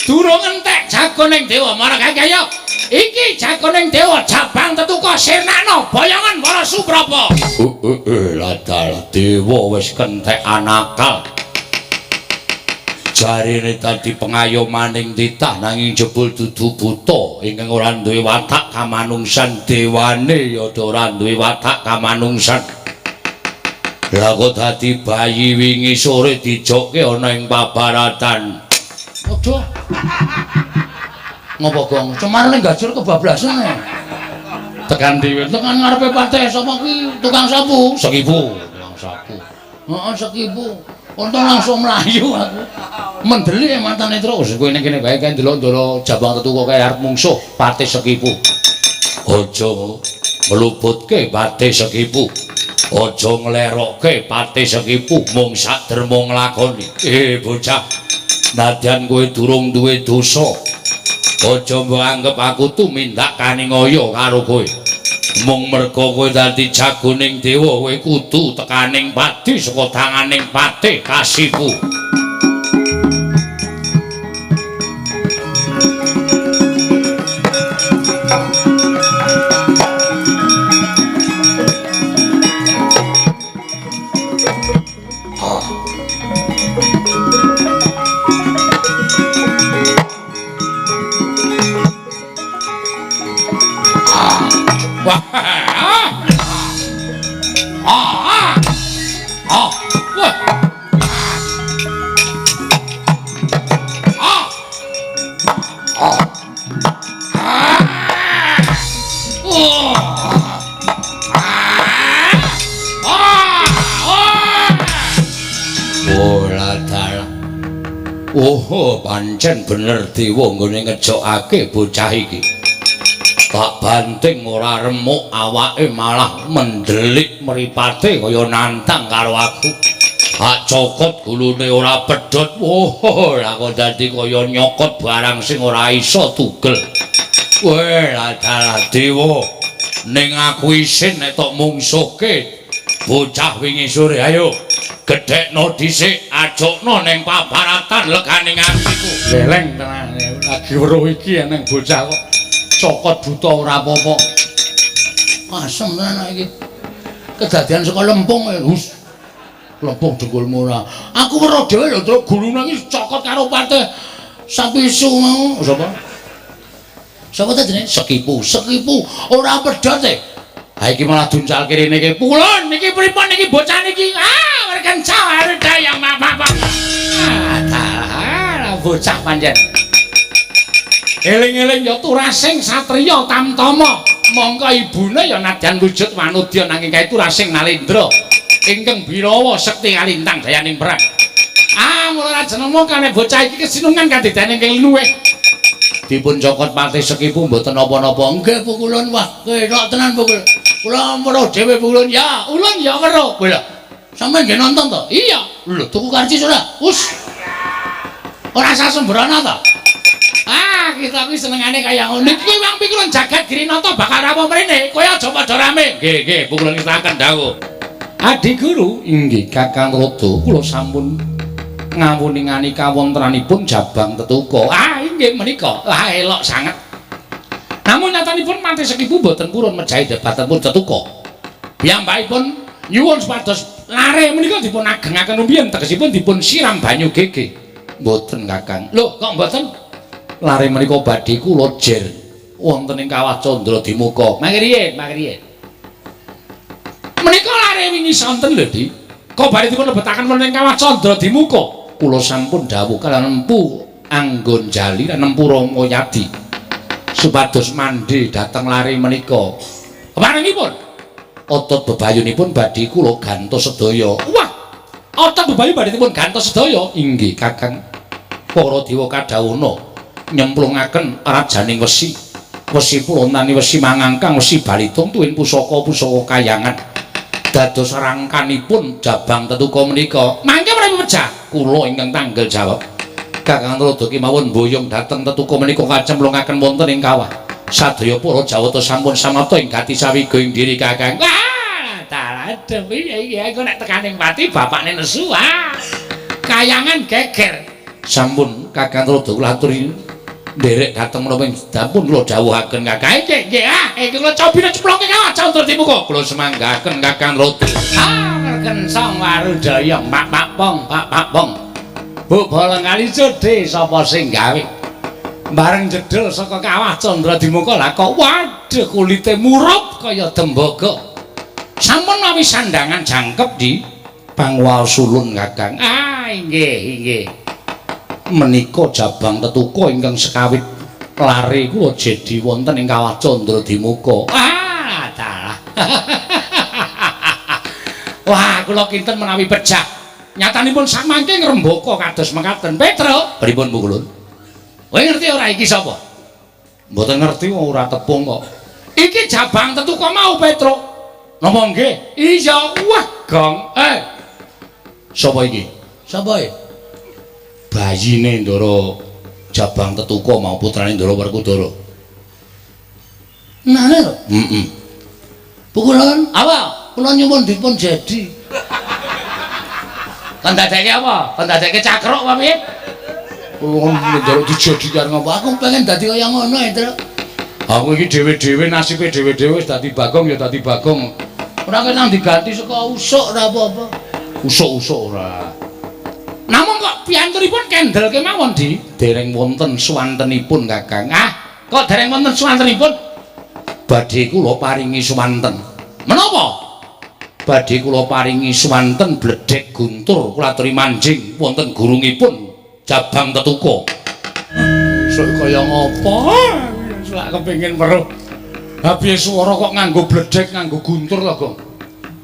Durung entek jagoning dewa marang kaya. Iki jagoning dewa Jabang Tetuka sirnakno boyongan para Suprapa. Ladal dewa wis kentekan akal. Jarine dadi pengayomaning titah nanging jebul dudu buta ingkang ora duwe watak kamanungsan dewane ya ora duwe watak kamanungsan. Lah kok dadi bayi wingi sore dijokke ana ing pabaratan. Waduh. Ngopo Gong? Cemar ning gajur kebablasan. Tekan dhewe tekan ngarepe partai sapa ki tukang sapu? Sekipu, tukang sapu. Heeh, sekipu. Untung langsung mlayu aku. Mendelik matane terus kowe ning kene bae kae ndelok-ndelok Jabang Tetuka kae arep mungsuh Patih Sekipu. Aja ngluputke Patih Sekipu. Aja nglerokke Patih Sekipu mung sak derma nglakoni. Bocah, nadyan kowe durung duwe dosa. Aja mbok anggep aku tumindak kaningaya karo kowe. Mung merga kowe dadi jagoning dewa, kowe kudu tekaning padi saka tanganing Patih Kasipu. Oh, pancen bener dewa nggone ngejokake bocah iki. Tak banting ora remuk awake malah mendelik mripate kaya nantang karo aku. Tak cokot gulune ora pedhot. Oh, lah kok dadi kaya nyokot barang sing ora iso tugel. Weh, adalah dewa. Ning aku isin nek tok mungsuhke bocah wingi sore. Ayo, gedhekno dhisik, ajokno ning paparatan leganing atiku. Leleng tenan lagi weruh iki eneng bocah kok cokot buta ora apa-apa. Asem tenan iki. Kedadian saka lempung hus. Lempung dengkulmu ora. Aku weruh dhewe lho, Truk, gulune iki cokot karo parte sapisu mau. Sapa? Sapa ta jenenge? Sekipu. Sekipu ora pedhot e. Ha iki malah duncalke rene iki. Pulun niki pripun niki bocah niki? Ah, werkenca dayang bapak. Ah, dalah bocah pancen. Eling-eling ya turasing satriya tamtama. Mongko ibune ya nadyan wujud wanudya nanging kae turasing nalendra ingkang birawa sekti kalintang dayaning perang. Ah, mula rajenama kane bocah iki kesinungan kadidane ingkang luwih. Dipun cokot pate Sekipu mboten napa-napa. Nggih pukulun, wah, kelok tenan pukul. Kula weruh dhewe pukulun. Ya, ulun ya weruh. Lho, sampeyan nggih nonton to? Iya. Lho, tuku karcis ora? Us. Ora usah sembrono to. Ah, kita kuwi senengane kaya ngono. Iki wong pikulun jagat Girinata bakal rawuh mrene. Kowe aja padha rame. Nggih, nggih, pukulun ngestaken dawuh. Adi guru, inggih Kakang Rada, kula sampun ngawuningani kawontenanipun Jabang Tetuka. Ah, inggih menika. Lah elok sanget. Namun nyatanipun Mati Sekipu mboten purun mejahi debatenipun Tetuka. Piyambakipun nyuwun supados lare menika dipun agengaken rumiyin, tegesipun dipun siram banyu gege. Mboten Kakang. Lho, kok mboten? Lare menika badhe kula jer wonten ing Kawah Candra Dimuka. Mangke riyin, mangke riyin. Menika lare wingi sonten lho, Dik. Kok badhe dipun lebetaken wonten ing Kawah Candra Dimuka? Kula sampun dawuh kaliyan Empu Anggon Jali lan Empu Rama Yadi supados mandhe dhateng lare menika. Keparengipun otot bebayunipun badhe kula gantos sedaya. Wah, otot bebayu badhe dipun gantos sedaya. Inggih Kakang. Para dewa kadhawuhna nyemplungaken rajaning wesi. Wesi pulontani wesi mangangkang wesi balitung tuwin pusaka-pusaka kayangan. Dados rangkanipun Jabang Tetuka menika. Mangke menawi pejah kula ingkang tanggel jawab. Kakang Rada kemawon boyong dhateng Tetuka menika kacemplungaken wonten ing kawah. Sadaya para Jawata sampun samapta ing gati sawiga ing diri Kakang. Wah, dalah piye iki aku nek tekaning pati bapakne nesu. Ah, kayangan geger. Sampun Kakang Rada kula aturi nderek dhateng menapa ing sampun kula dawuhaken Kakang. Nggih, nggih, ah, iki kula cobine ceploke kawah Candra Dimuka. Kula semanggaken Kakang Rada. Ah, merkensong warudaya pak pak pong pak pak pong. Bu bolong kali jodhe sapa sing gawe? Bareng jedhel saka Kawah Candra Dimuka lah kok waduh kulite murup kaya tembaga. Sampun mawi sandangan jangkep di pangwasulun Kakang. Ah, inggih, inggih. Menika Jabang Tetuka ingkang sekawit lare kula jedi wonten ing Kawah Candra Dimuka. Ah, dalah. Wah, kula kinten menawi pejah. Nyatanipun samangke ngrembaka kados mekaten. Petro, pripun Bu Kulun? Kowe ngerti ora iki sapa? Mboten ngerti ora tepung kok. Iki Jabang Tetuka mau Petro. Napa nggih? Iya, wah, gong. Eh. Sapa iki? Sapa iki? Bayine Ndara Jabang Tetuka mau putrane Ndara Werkudara. Nane lho? Heeh. Pukulun, apa? Kula nyuwun dipun jadi. Kon dadeke apa? Kon dadeke cakruk apa piye? Wong njaluk dijadi karo ngapa? Aku pengen dadi kaya ngono, Tru. Aku iki dhewe-dhewe nasibe dhewe-dhewe wis dadi Bagong ya dadi Bagong. Ora kena diganti saka usuk ora apa-apa. Usuk-usuk ora. Namung kok piyanturipun kendel kemawon, Di? Dereng wonten suwantenipun, Kakang. Ah, kok dereng wonten suwantenipun? Badhe kula paringi suwanten. Menapa? Badhe kula paringi suwanten bledhek guntur kula aturi manjing wonten gurungipun Jabang Tetuka. Sok kaya ngapa? Selak kepengin weruh. Ha piye swara kok nganggo bledhek, nganggo guntur to, Gong?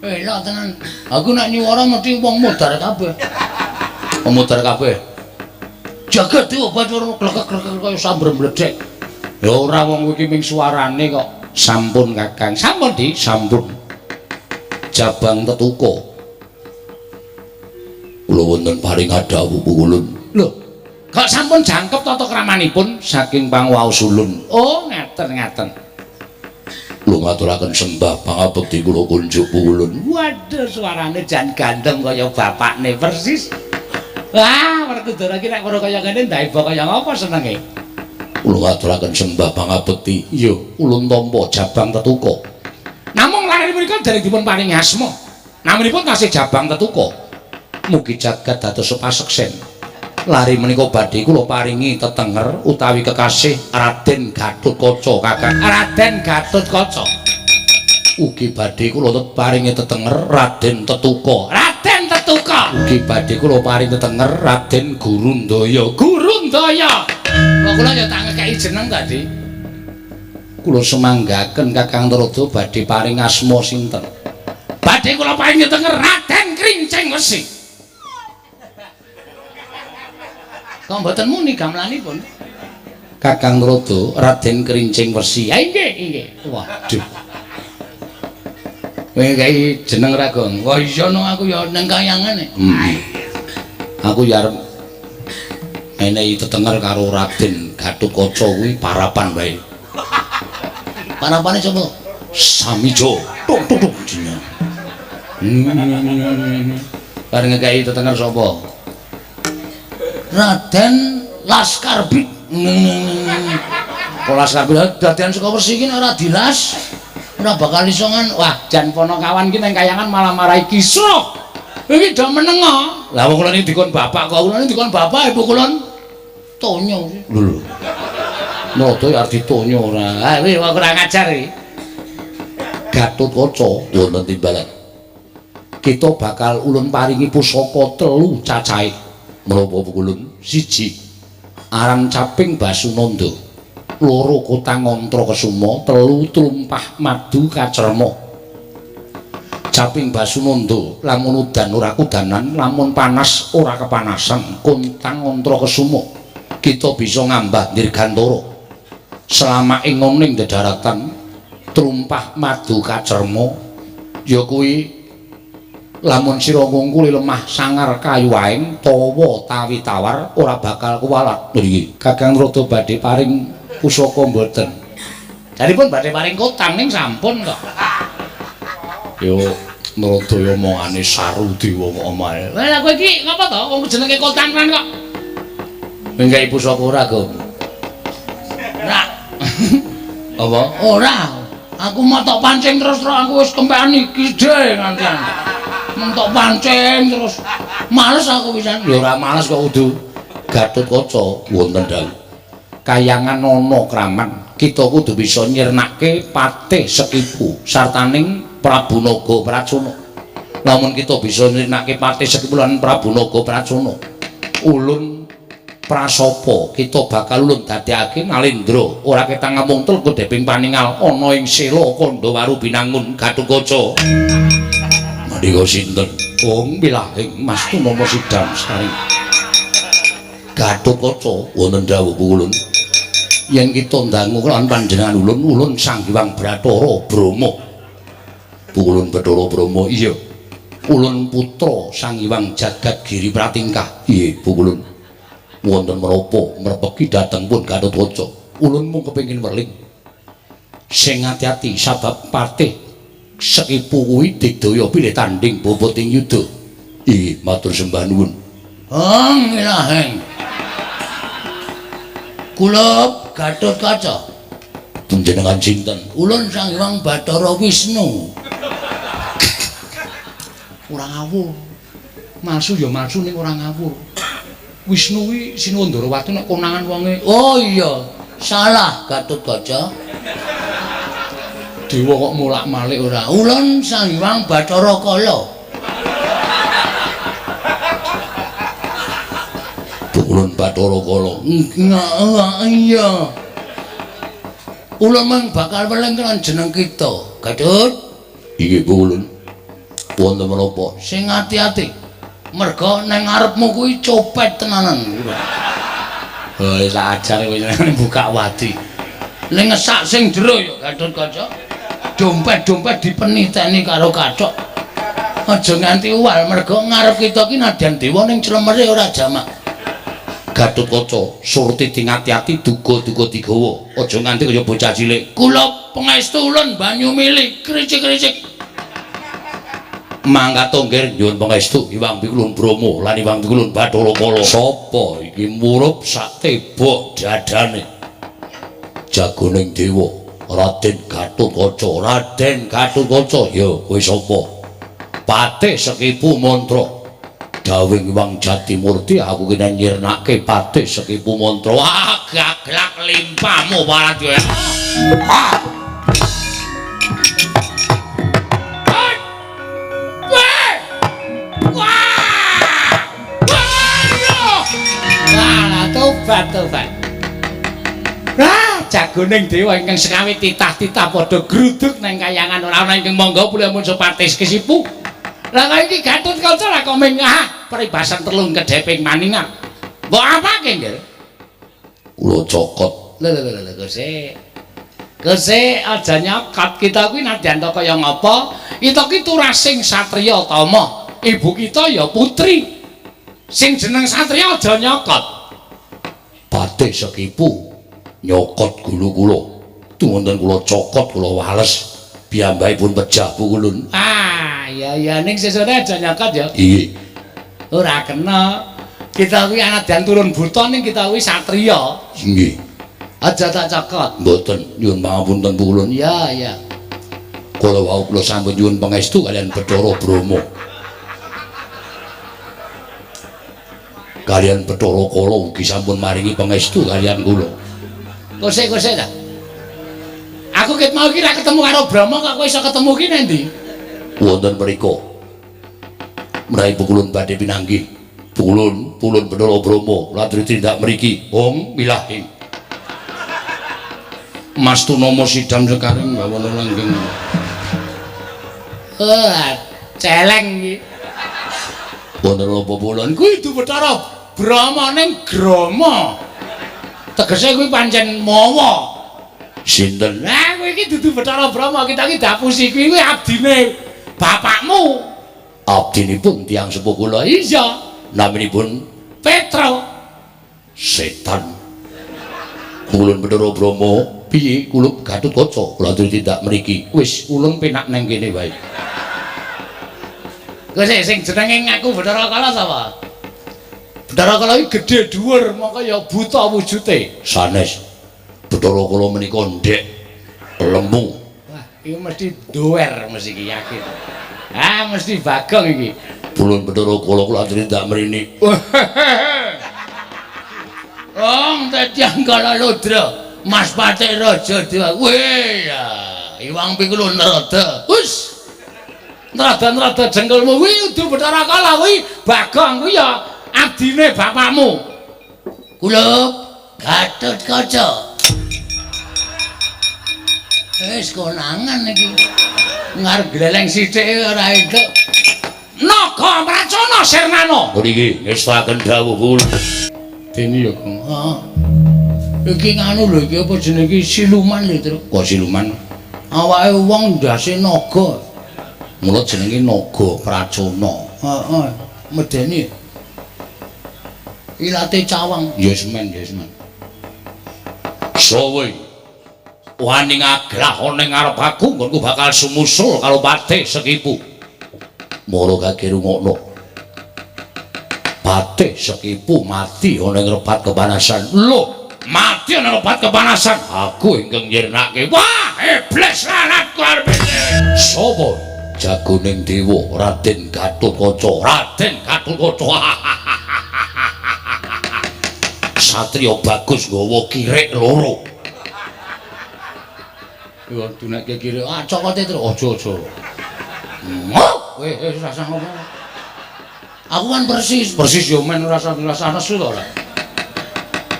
Elok tenan. Aku nek nyuwara mesti wong modar kabeh. Wong modar kabeh. Jagat diobat ora glekek-glekek kaya samber bledhek. Ya ora wong iki ming suarane kok. Sampun Kakang. Sampun, Di. Sampun. Jabang Tetuka. Kula wonten paring dawuh pukulun. Lho. Kok sampun jangkep tata kramanipun saking pangwaos ulun. Oh, ngaten-ngaten. Kula ngaturaken sembah pangabekti kula kunjuk ulun. Waduh, suarane jan gandeng kaya bapakne persis. Wah, Werkudara iki nek weruh kaya ngene ndaiba kaya ngapa senenge? Kula ngaturaken sembah pangabekti. Iya, ulun tampa Jabang Tetuka. Namung lare menika dereng dipun paringi asma. Naminipun tasih Jabang Tetuka. Mugi jagat dados paseksen. Lare menika badhe kula paringi tetenger utawi kekasih Raden Gatotkaca Kakang. Raden Gatotkaca. Ugi badhe kula paringi tetenger Raden Tetuka. Raden Tetuka. Ugi badhe kula paringi tetenger Raden Gurundaya. Gurundaya. Kok kula ya tak ngekeki jeneng tadi. Kula semanggaken Kakang Narada badhe paring asma sinten? Badhe kula paringi tetenger Raden Krincing Wesi. Kok mboten muni gamelanipun? Kakang Narada Raden Krincing Wesi. Ya inggih, inggih. Waduh. Kowe kei jeneng ra, Gong? Wah iya no aku ya ning kayangan e. Aku ya arep menehi tetenger karo Raden Gatotkaca kuwi parapan wae. Parapane sapa? Samijo. Tuk tuk tuk jeneng. Bareng ngekei tetenger sapa? Raden Laskar Bit. Kok Laskar Bit dadian saka Wesi iki nek ora dilas ora bakal iso ngan. Wah, jan ponokawan iki nang kayangan malah marai kisruh. Iki do menengo. Lah wong kula niki dikon bapak kok, kula niki dikon bapak ibu kula tonyo. Lho lho. Narada ya arep ditonyo ora. Ah kuwi wong kurang ajar iki. Gatotkaca wonten timbalan. Kita bakal ulun paringi pusaka 3 cacahe. Menapa ulun? 1 aran caping Basunanda, 2 kotang Mantra Kesuma, 3 trumpah madu kacerma. Caping Basunanda lamun udan ora kudanan, lamun panas ora kepanasan. Kontang Mantra Kesuma kita bisa ngambah dirgantara. Selama ing ning dedaratan trumpah madu kacerma ya kuwi lamun sira ngungkuli lemah sangar kayu aeng tawa tawi tawar ora bakal kuwalat. Nggih, Kakang Narada badhe paring pusaka mboten? Jaripun badhe paring kotang ning sampun kok. Yo Narada yo omongane saru dewa kok omahe. Lah kowe iki ngapa to wong jenenge kotang kan kok? Nggae pusaka ora, Gong? Ora. Apa? Ora. Aku mau tok pancing terus terus aku wis kempekan iki dhewe ngantian. Mentok pancing terus. Males aku pisan. Ya ora males kok kudu. Gatotkaca wonten dawuh. Kayangan ana kraman, kita kudu bisa nyirnake patih Sekipu sartaning Prabu Naga Pracona. Lamun kita bisa nyirnake patih Sekipu lan Prabu Naga Pracona, ulun prasapa kita bakal ulun dadekake Nalendra ora ketang ngamung telku deping paningal ana ing Sela Kandhawaru Binangun Gatotkaca. Mandika sinten? Wong wilahing Mas Tumama Sidam Sari. Gatotkaca wonten dawuh ulun. Yen kita ndangu lan panjenengan ulun, ulun Sang Hyang Bathara Brahma. Ulun Bathara Brahma iya. Ulun putra Sang Hyang Jagat Giri Pratingkah. Iya, ulun. Wonten menapa mrepegi dhateng pun Gatotkaca. Ulun mung kepengin weling. Sing ati-ati sabab patih Sekipu kuwi digdaya pilih tanding bobot ing yuda. Ih, matur sembah nuwun. Hong ilaheng. Kula Gatotkaca. Panjenengan sinten? Ulun Sang Hyang Bathara Wisnu. Ora ngawur. Malsu ya malsu ning ora ngawur. Wisnu kuwi Sinuwun Ndarawati nek konangan wonge. Oh iya, salah Gatotkaca. Dewa kok molak-malik ora. Ulun Sang Hyang Bathara Kala. Ulun Bathara Kala. Iya. Ulun mung bakal weling lan jeneng kita. Gatut. Inggih ulun. Wonten menapa? Sing ati-ati. Merga nang ngarepmu kuwi copet tenanan. Oh, sak ajar kowe jenenge buka wadi. Ning ngesak sing jero ya Gatotkaca. Dompet-dompet dipeniteni karo kathok. Aja nganti uwal merga ngarep kita ki nadyan dewa ning clemere ora jamak. Gatotkaca surti ati-ati duga-duga digawa. Aja nganti kaya bocah cilik. Kula pangestu ulun banyu mili kricik-kricik. Mangkat nggih nyuwun pangestu Iwang Pikulun Brama lan Iwang Pikulun Bathara Kala. Sapa iki murup sak tebok dadane? Jagoning dewa Raden Gatotkaca. Raden Gatotkaca, ya kowe sapa? Patih Sekipu Mantra. Dawing Iwang Jatimurti aku kene nyirnake Patih Sekipu Mantra. Wah, gaglak limpamu Paradya. Wah, tobat tobat. Wah, jagoning dewa ingkang sekawe titah-titah padha gruduk nang kayangan ora ana ingkang monggo pulih Patih Sekipu. Lah kok iki Gatotkaca lah kok mengah peribasan telung kedheping maningan. Mbok apake, Nggih? Kula cokot. Lho lho lho Gusti. Gusti aja nyokot, kita kuwi nadyan ta kaya ngapa? Kita ki turasing satriya tama. Ibu kita ya putri. Sing jeneng satriya aja nyokot. Patih Sekipu nyokot gulu kula. Tuwonten kula cokot kula wales. Piyambakipun pejah pukulun. Ah, ya ya ning sesone aja nyokot ya. Iya. Ora kena. Kita kuwi anadyan turun buta ning kita kuwi satriya. Nggih. Aja tak cokot. Mboten, nyuwun pangapunten pukulun. Ya ya. Kala wau kula sampun nyuwun pangestu kalian Bathara Brama. Kalian Bathara Kala ugi sampun maringi pangestu kalian kula. Kosek-kosek ta. Aku ket mau iki ra ketemu karo Brahma kok kowe iso ketemu ki nang ndi? Wonten mriku. Menawi pukulun badhe pinanggih. Pukulun, pulun Bathara Brahma latri tindak mriki. Ong milahi. Mas Tunama sidam sekaring bawana langgeng. Wah, celeng iki. Wonten apa pulun? Kuwi dudu Bathara Brahma ning Grama. Tegese kuwi pancen mawa. Sinten? Lah kowe iki dudu Bathara Brahma, kita iki dapusi kuwi abdine bapakmu. Abdinipun tiyang sepuh kula. Iya, naminipun Petro. Setan. Ulun Bathara Brahma, piye kula Gatotkaca kula aturi tindak mriki. Wis ulun penak nang kene wae. Kowe sing jenenge ngaku Bathara Kala sapa? Bathara Kala iki gedhe dhuwur, mongko ya buta wujute. Sanes. Bathara Kala menika ndhek lemu. Wah, iki mesti dower mesti iki yakin. Ah, mesti Bagong iki. Pulun Bathara Kala kula aturi tindak mrene. Ong tetiang Kala Ludra, Mas Patih Raja Dewa. Weh, Iwang Pikulun Narada. Wis. Narada-narada jengkelmu kuwi kudu Bathara Kala kuwi Bagong kuwi ya abdine bapakmu. Kula Gatotkaca. Wis konangan iki. Ngarep gleleng sithik ora entuk. Naga Pracona Sirnana. Mriki ngestaken dawuh kula. Dene ya, Kang. Heeh. Iki nganu lho iki apa jenenge iki siluman lho, Truk. Kok siluman? Awake wong ndase naga. Mula jenenge Naga Pracona. Heeh, medeni. Ilate cawang. Ya semen, ya semen. Sowe wani ngagrah ana ing ngarep aku, nggonku bakal sumusul karo Patih Sekipu. Mara kage rungokno. Patih Sekipu mati ana ing rebat kepanasan. Lho, mati ana rebat kepanasan. Aku ingkang nyirnake. Wah, iblis lalat arep. Sopo? Jagoning dewa Raden Gatotkaca. Raden Gatotkaca. Satria bagus nggawa kirik loro. Yo dunekke kirik. Ah, cokote terus aja-aja. Ngoh, weh rasah ngomong. Aku kan persis, persis yo men ora rasah nesu to ora.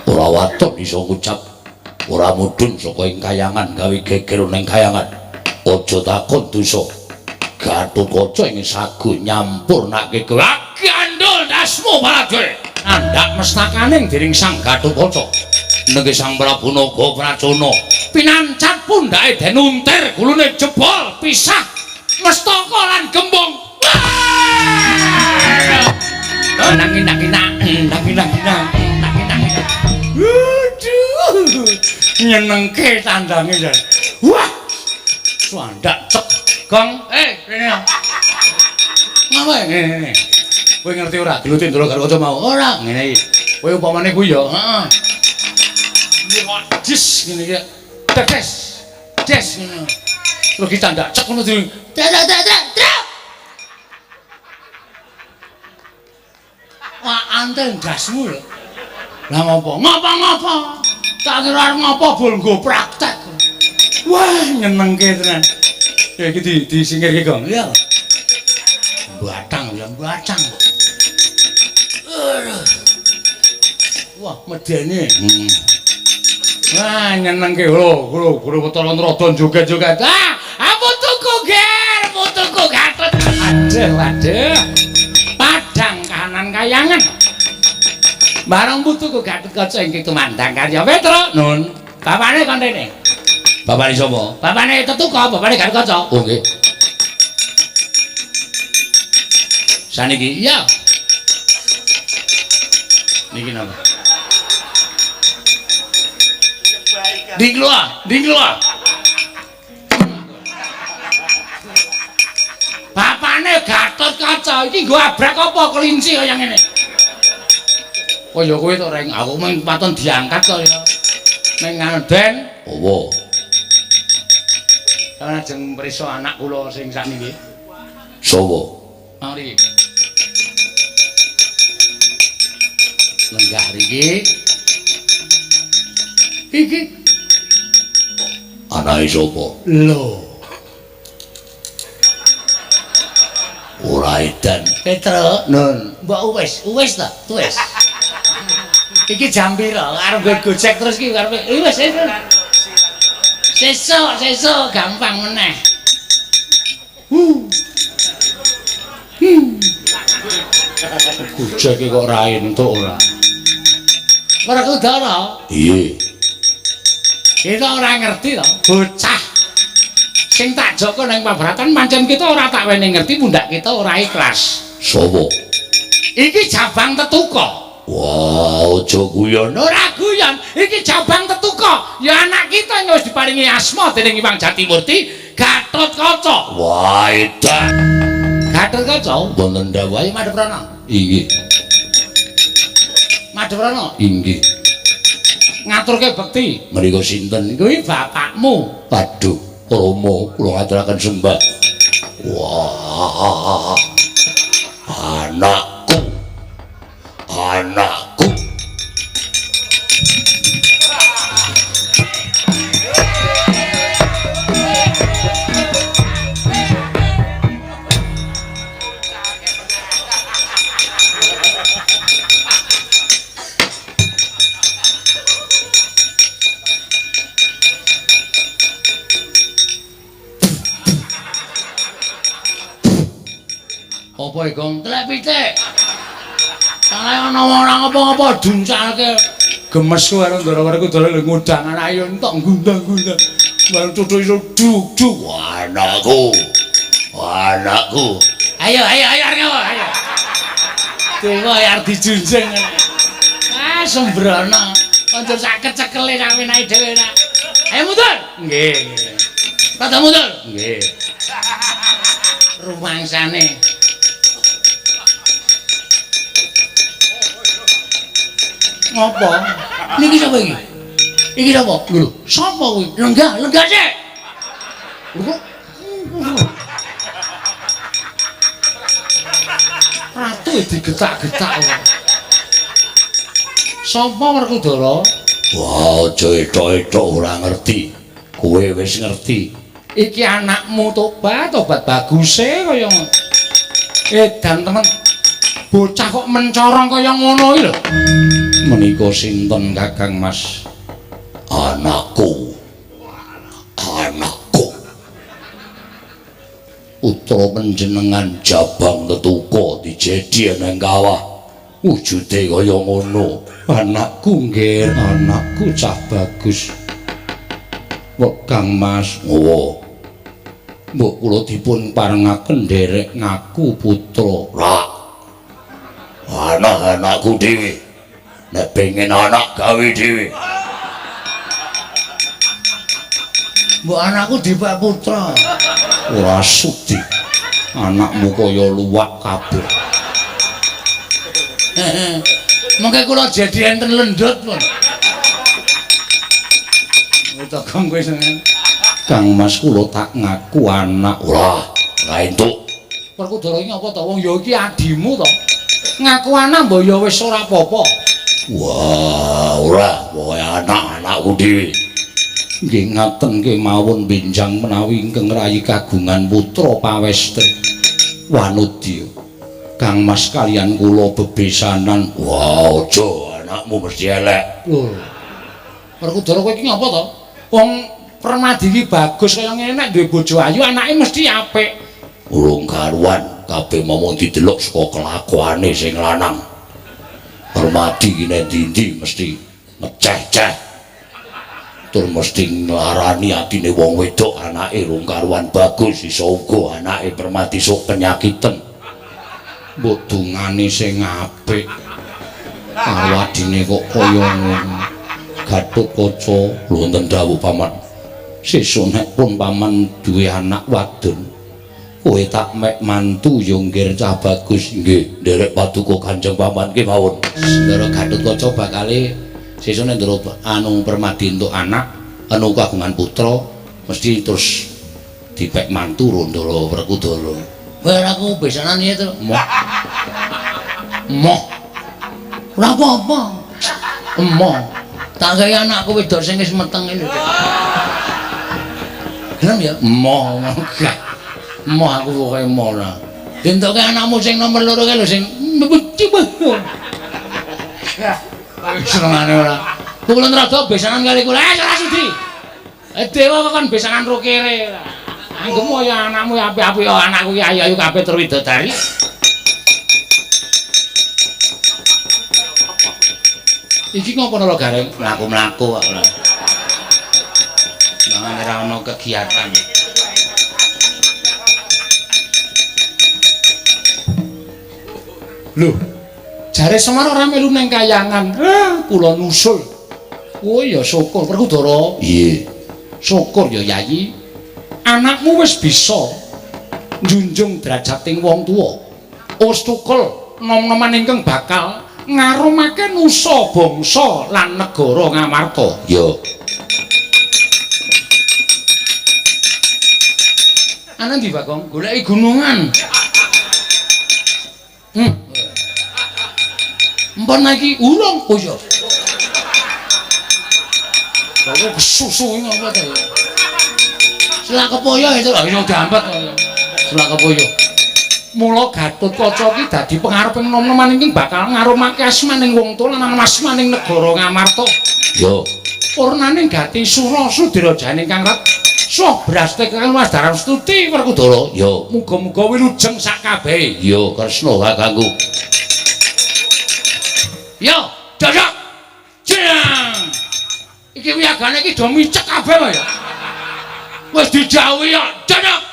Ora waton iso ngucap, ora mudhun saka ing kayangan gawe geger ning kayangan. Aja takon dosa. Gatotkaca ing sagu nyampurnake kowe. Gandul dasmu Baladhe. Andhak mestakaning dening Sang Gatotkaca. Nengge Sang Prabu Naga Pracona. Pinancat pundhake den untir gulune jebol pisah mestaka lan gembung. Nang nang nang nang nang nang nang nang Nyenengke tandange jan. Wah. Suandak cek. Gong, rene. Ngapa ngene? Kowe ngerti ora gelute Ndara Gatotkaca mau? Ora, ngene iki. Kowe upamane kuwi ya, heeh. Jis ngene iki. Des. Des ngene. Terus ki tandak cek ngono di. Trek trek trek trek. Wah, antel ndasmu lho. Lah ngopo? Ngopo-ngopo? Tak kira arep ngopo bol nggo praktek. Wah, nyenengke tenan. Ya iki disingkirke, Gong. Iya. Batang ya, batang. Wah, medeni. Wah, nyenengke lho, lho, guru wetara rada joget-joget. Ah, putuku ger, putuku Gatot. Aduh, waduh. Padang kahanan kayangan. Bareng putuku Gatotkaca ingkang tumandang karya Petruk. Nun, bapane kon rene. Bapane sapa? Bapane Tetuka, bapane Gatotkaca. Oh, nggih. Saniki? Iya. Niki napa? Dingloa, dingloa. Bapane Gatotkaca iki nggo abrak apa kelinci kaya ngene? Kaya kowe to, Reng. Aku mung paton diangkat to ya. Ning nganden. Apa? Sampeyan ajeng mrisa anak kula sing sakniki. Sapa? Mari. Lenggah riki. Iki anake sapa? Lho. Ora edan. Petruk, Nun. Mbok wis, wis ta? Wis. Iki jam pira? Arep nggo Gojek terus iki karepe. Wis, wis. Sesuk, sesuk gampang meneh. Gojek kok ora entuk ora. Werkudara. Iya. Kita ora ngerti to, bocah sing tak joko nang pabratan pancen kita ora tak wenehi ngerti pundak kita ora ikhlas. Sapa? Iki Jabang Tetuka. Wah, aja guyon. Ora guyon, iki Jabang Tetuka. Ya anak kita yang wis diparingi asma dening Hyang Jatimurti, Gatotkaca. Wah, edan. Gatotkaca wonten dawuh. Ayo madhep rono. Inggih. Madhep rono. Inggih. Ngaturke bekti. Menika sinten? Kuwi bapakmu. Waduh, Rama kula ngaturaken sembah. Wah. Anakku. Anakku. Apa iki, Gong? Telek pitik. Salah ana ora ngapa-ngapa duncalke. Gemes ku karo Ndara Werkudara lho ngundang anake yo entok ngundang-ngundang. Bareng cucu iso duk-duk. Anakku. Anakku. Ayo ayo ayo arep ngapa? Ayo. Dewa arep dijunjung. Ah sembrono. Kanca sak kecekele sak penake dhewe nak. Ayo mundur. Nggih, nggih. Rada mundur. Nggih. Rumangsane. Ngopo? Niki sapa iki? Iki sapa? Lho, sapa kuwi? Lenggah, lenggah sik. Lho kok Ratu digetak-getak ora. Sapa Werkudara? Wah, aja etok-etok ora ngerti. Kowe wis ngerti. Iki anakmu tobat, tobat baguse kaya ngono. Edan temen. Bocah kok mencorong kaya ngono iki lho. Menika sinten Kakang Mas? Anakku. Anakku. Putra panjenengan Jabang Tetuka dijedi nang kawah. Wujude kaya ngono. Anakku nggih, anakku cah bagus. Kok Kang Mas? Ngowo. Mbok kula dipun parengaken nderek ngaku putra. Ra. Anak-anakku dhewe. Nek pengen anak gawe dhewe. Mbok anakku dipek putra. Ora sudi. Anakmu kaya luwak kabeh. Mengke kula jadi enten lendut pun. Togong kowe seneng. Kang Mas kula tak ngaku anak. Ora, ora entuk. Werkudara iki apa to? Wong ya iki adimu to. Ngaku anak mbok ya wis ora apa-apa. Wah, ora, pokoke anak-anakku dhewe. Nggih ngaten kemawon benjang menawi ingkang rayi kagungan putra pawestri Wanudya. Kang Mas kalian kula bebesanan. Wah, aja anakmu mesti elek. Lho. Werkudara kowe iki ngapa to? Wong Permadi iki bagus kaya ngene nek duwe bojo ayu anake mesti apik. Urung karuan, kabeh momong didelok saka kelakuane sing lanang. Permadi iki nek ndi-ndi mesti ngeceh-ceh. Tur mesti nglarani atine wong wedok anake rung karuan bagus iso uga anake Permadi sok penyakiten. Mbok dungane sing apik. Karo adine kok kaya ngono. Gatotkaca, wonten dawuh paman. Sesuk nek pun paman duwe anak wadon, kowe tak mek mantu ya nggir cah bagus. Nggih, nderek paduka Kanjeng Paman kemawon. Ndara Gatotkaca bakale sesuk nek ndara anu Permadi entuk anak, anu kagungan putra, mesti terus dipek mantu Ndara Werkudara. Kowe aku besanan piye to? Moh. Moh. Ora apa-apa. Emoh. Tak gawe anakku wedok sing wis meteng lho. Gelem ya? Emoh. Emoh aku pokoke emoh ora. Dientuke anakmu sing nomor 2 kae lho sing senengane ora. Kula rada besanan kali kula. Eh ora sudi. Dewa kok kon besanan ro kere. Anggemu ya anakmu apik-apik ya anakku ki ayu-ayu kabeh tur widodari. Iki ngopo nara Gareng? Mlaku-mlaku kok ora. Mangan ora ono kegiatan. Lho, jare Semar ora melu nang kayangan. Kula nusul. Oh ya syukur Werkudara. Iya. Syukur ya Yayi. Anakmu wis bisa njunjung derajating wong tuwa. Wis tukul nom-noman ingkang bakal ngarumake nusa bangsa lan negara Ngamarta. Ya. Ana ndi Bagong? Goleki gunungan. Empon iki urung. Oh iya. Lha kok kesusu iki ngapa to ya? Selak kepoyo itu lho iso dampet. Selak kepoyo. Mula Gatotkaca iki dadi pengareping nom-noman ingkang bakal ngarumake asmaning wong tuwa lan asmaning negara Ngamarta. Ya. Purnaning gati sura sudirajane kang reksa brastek kang wasdaran stuti Werkudara. Ya. Muga-muga wilujeng sak kabehe. Ya, Kresna kakangku. Ya, dadak. Jeng. Iki wiyagane iki do micek kabeh ya. Wis dijauhi ya, dadak.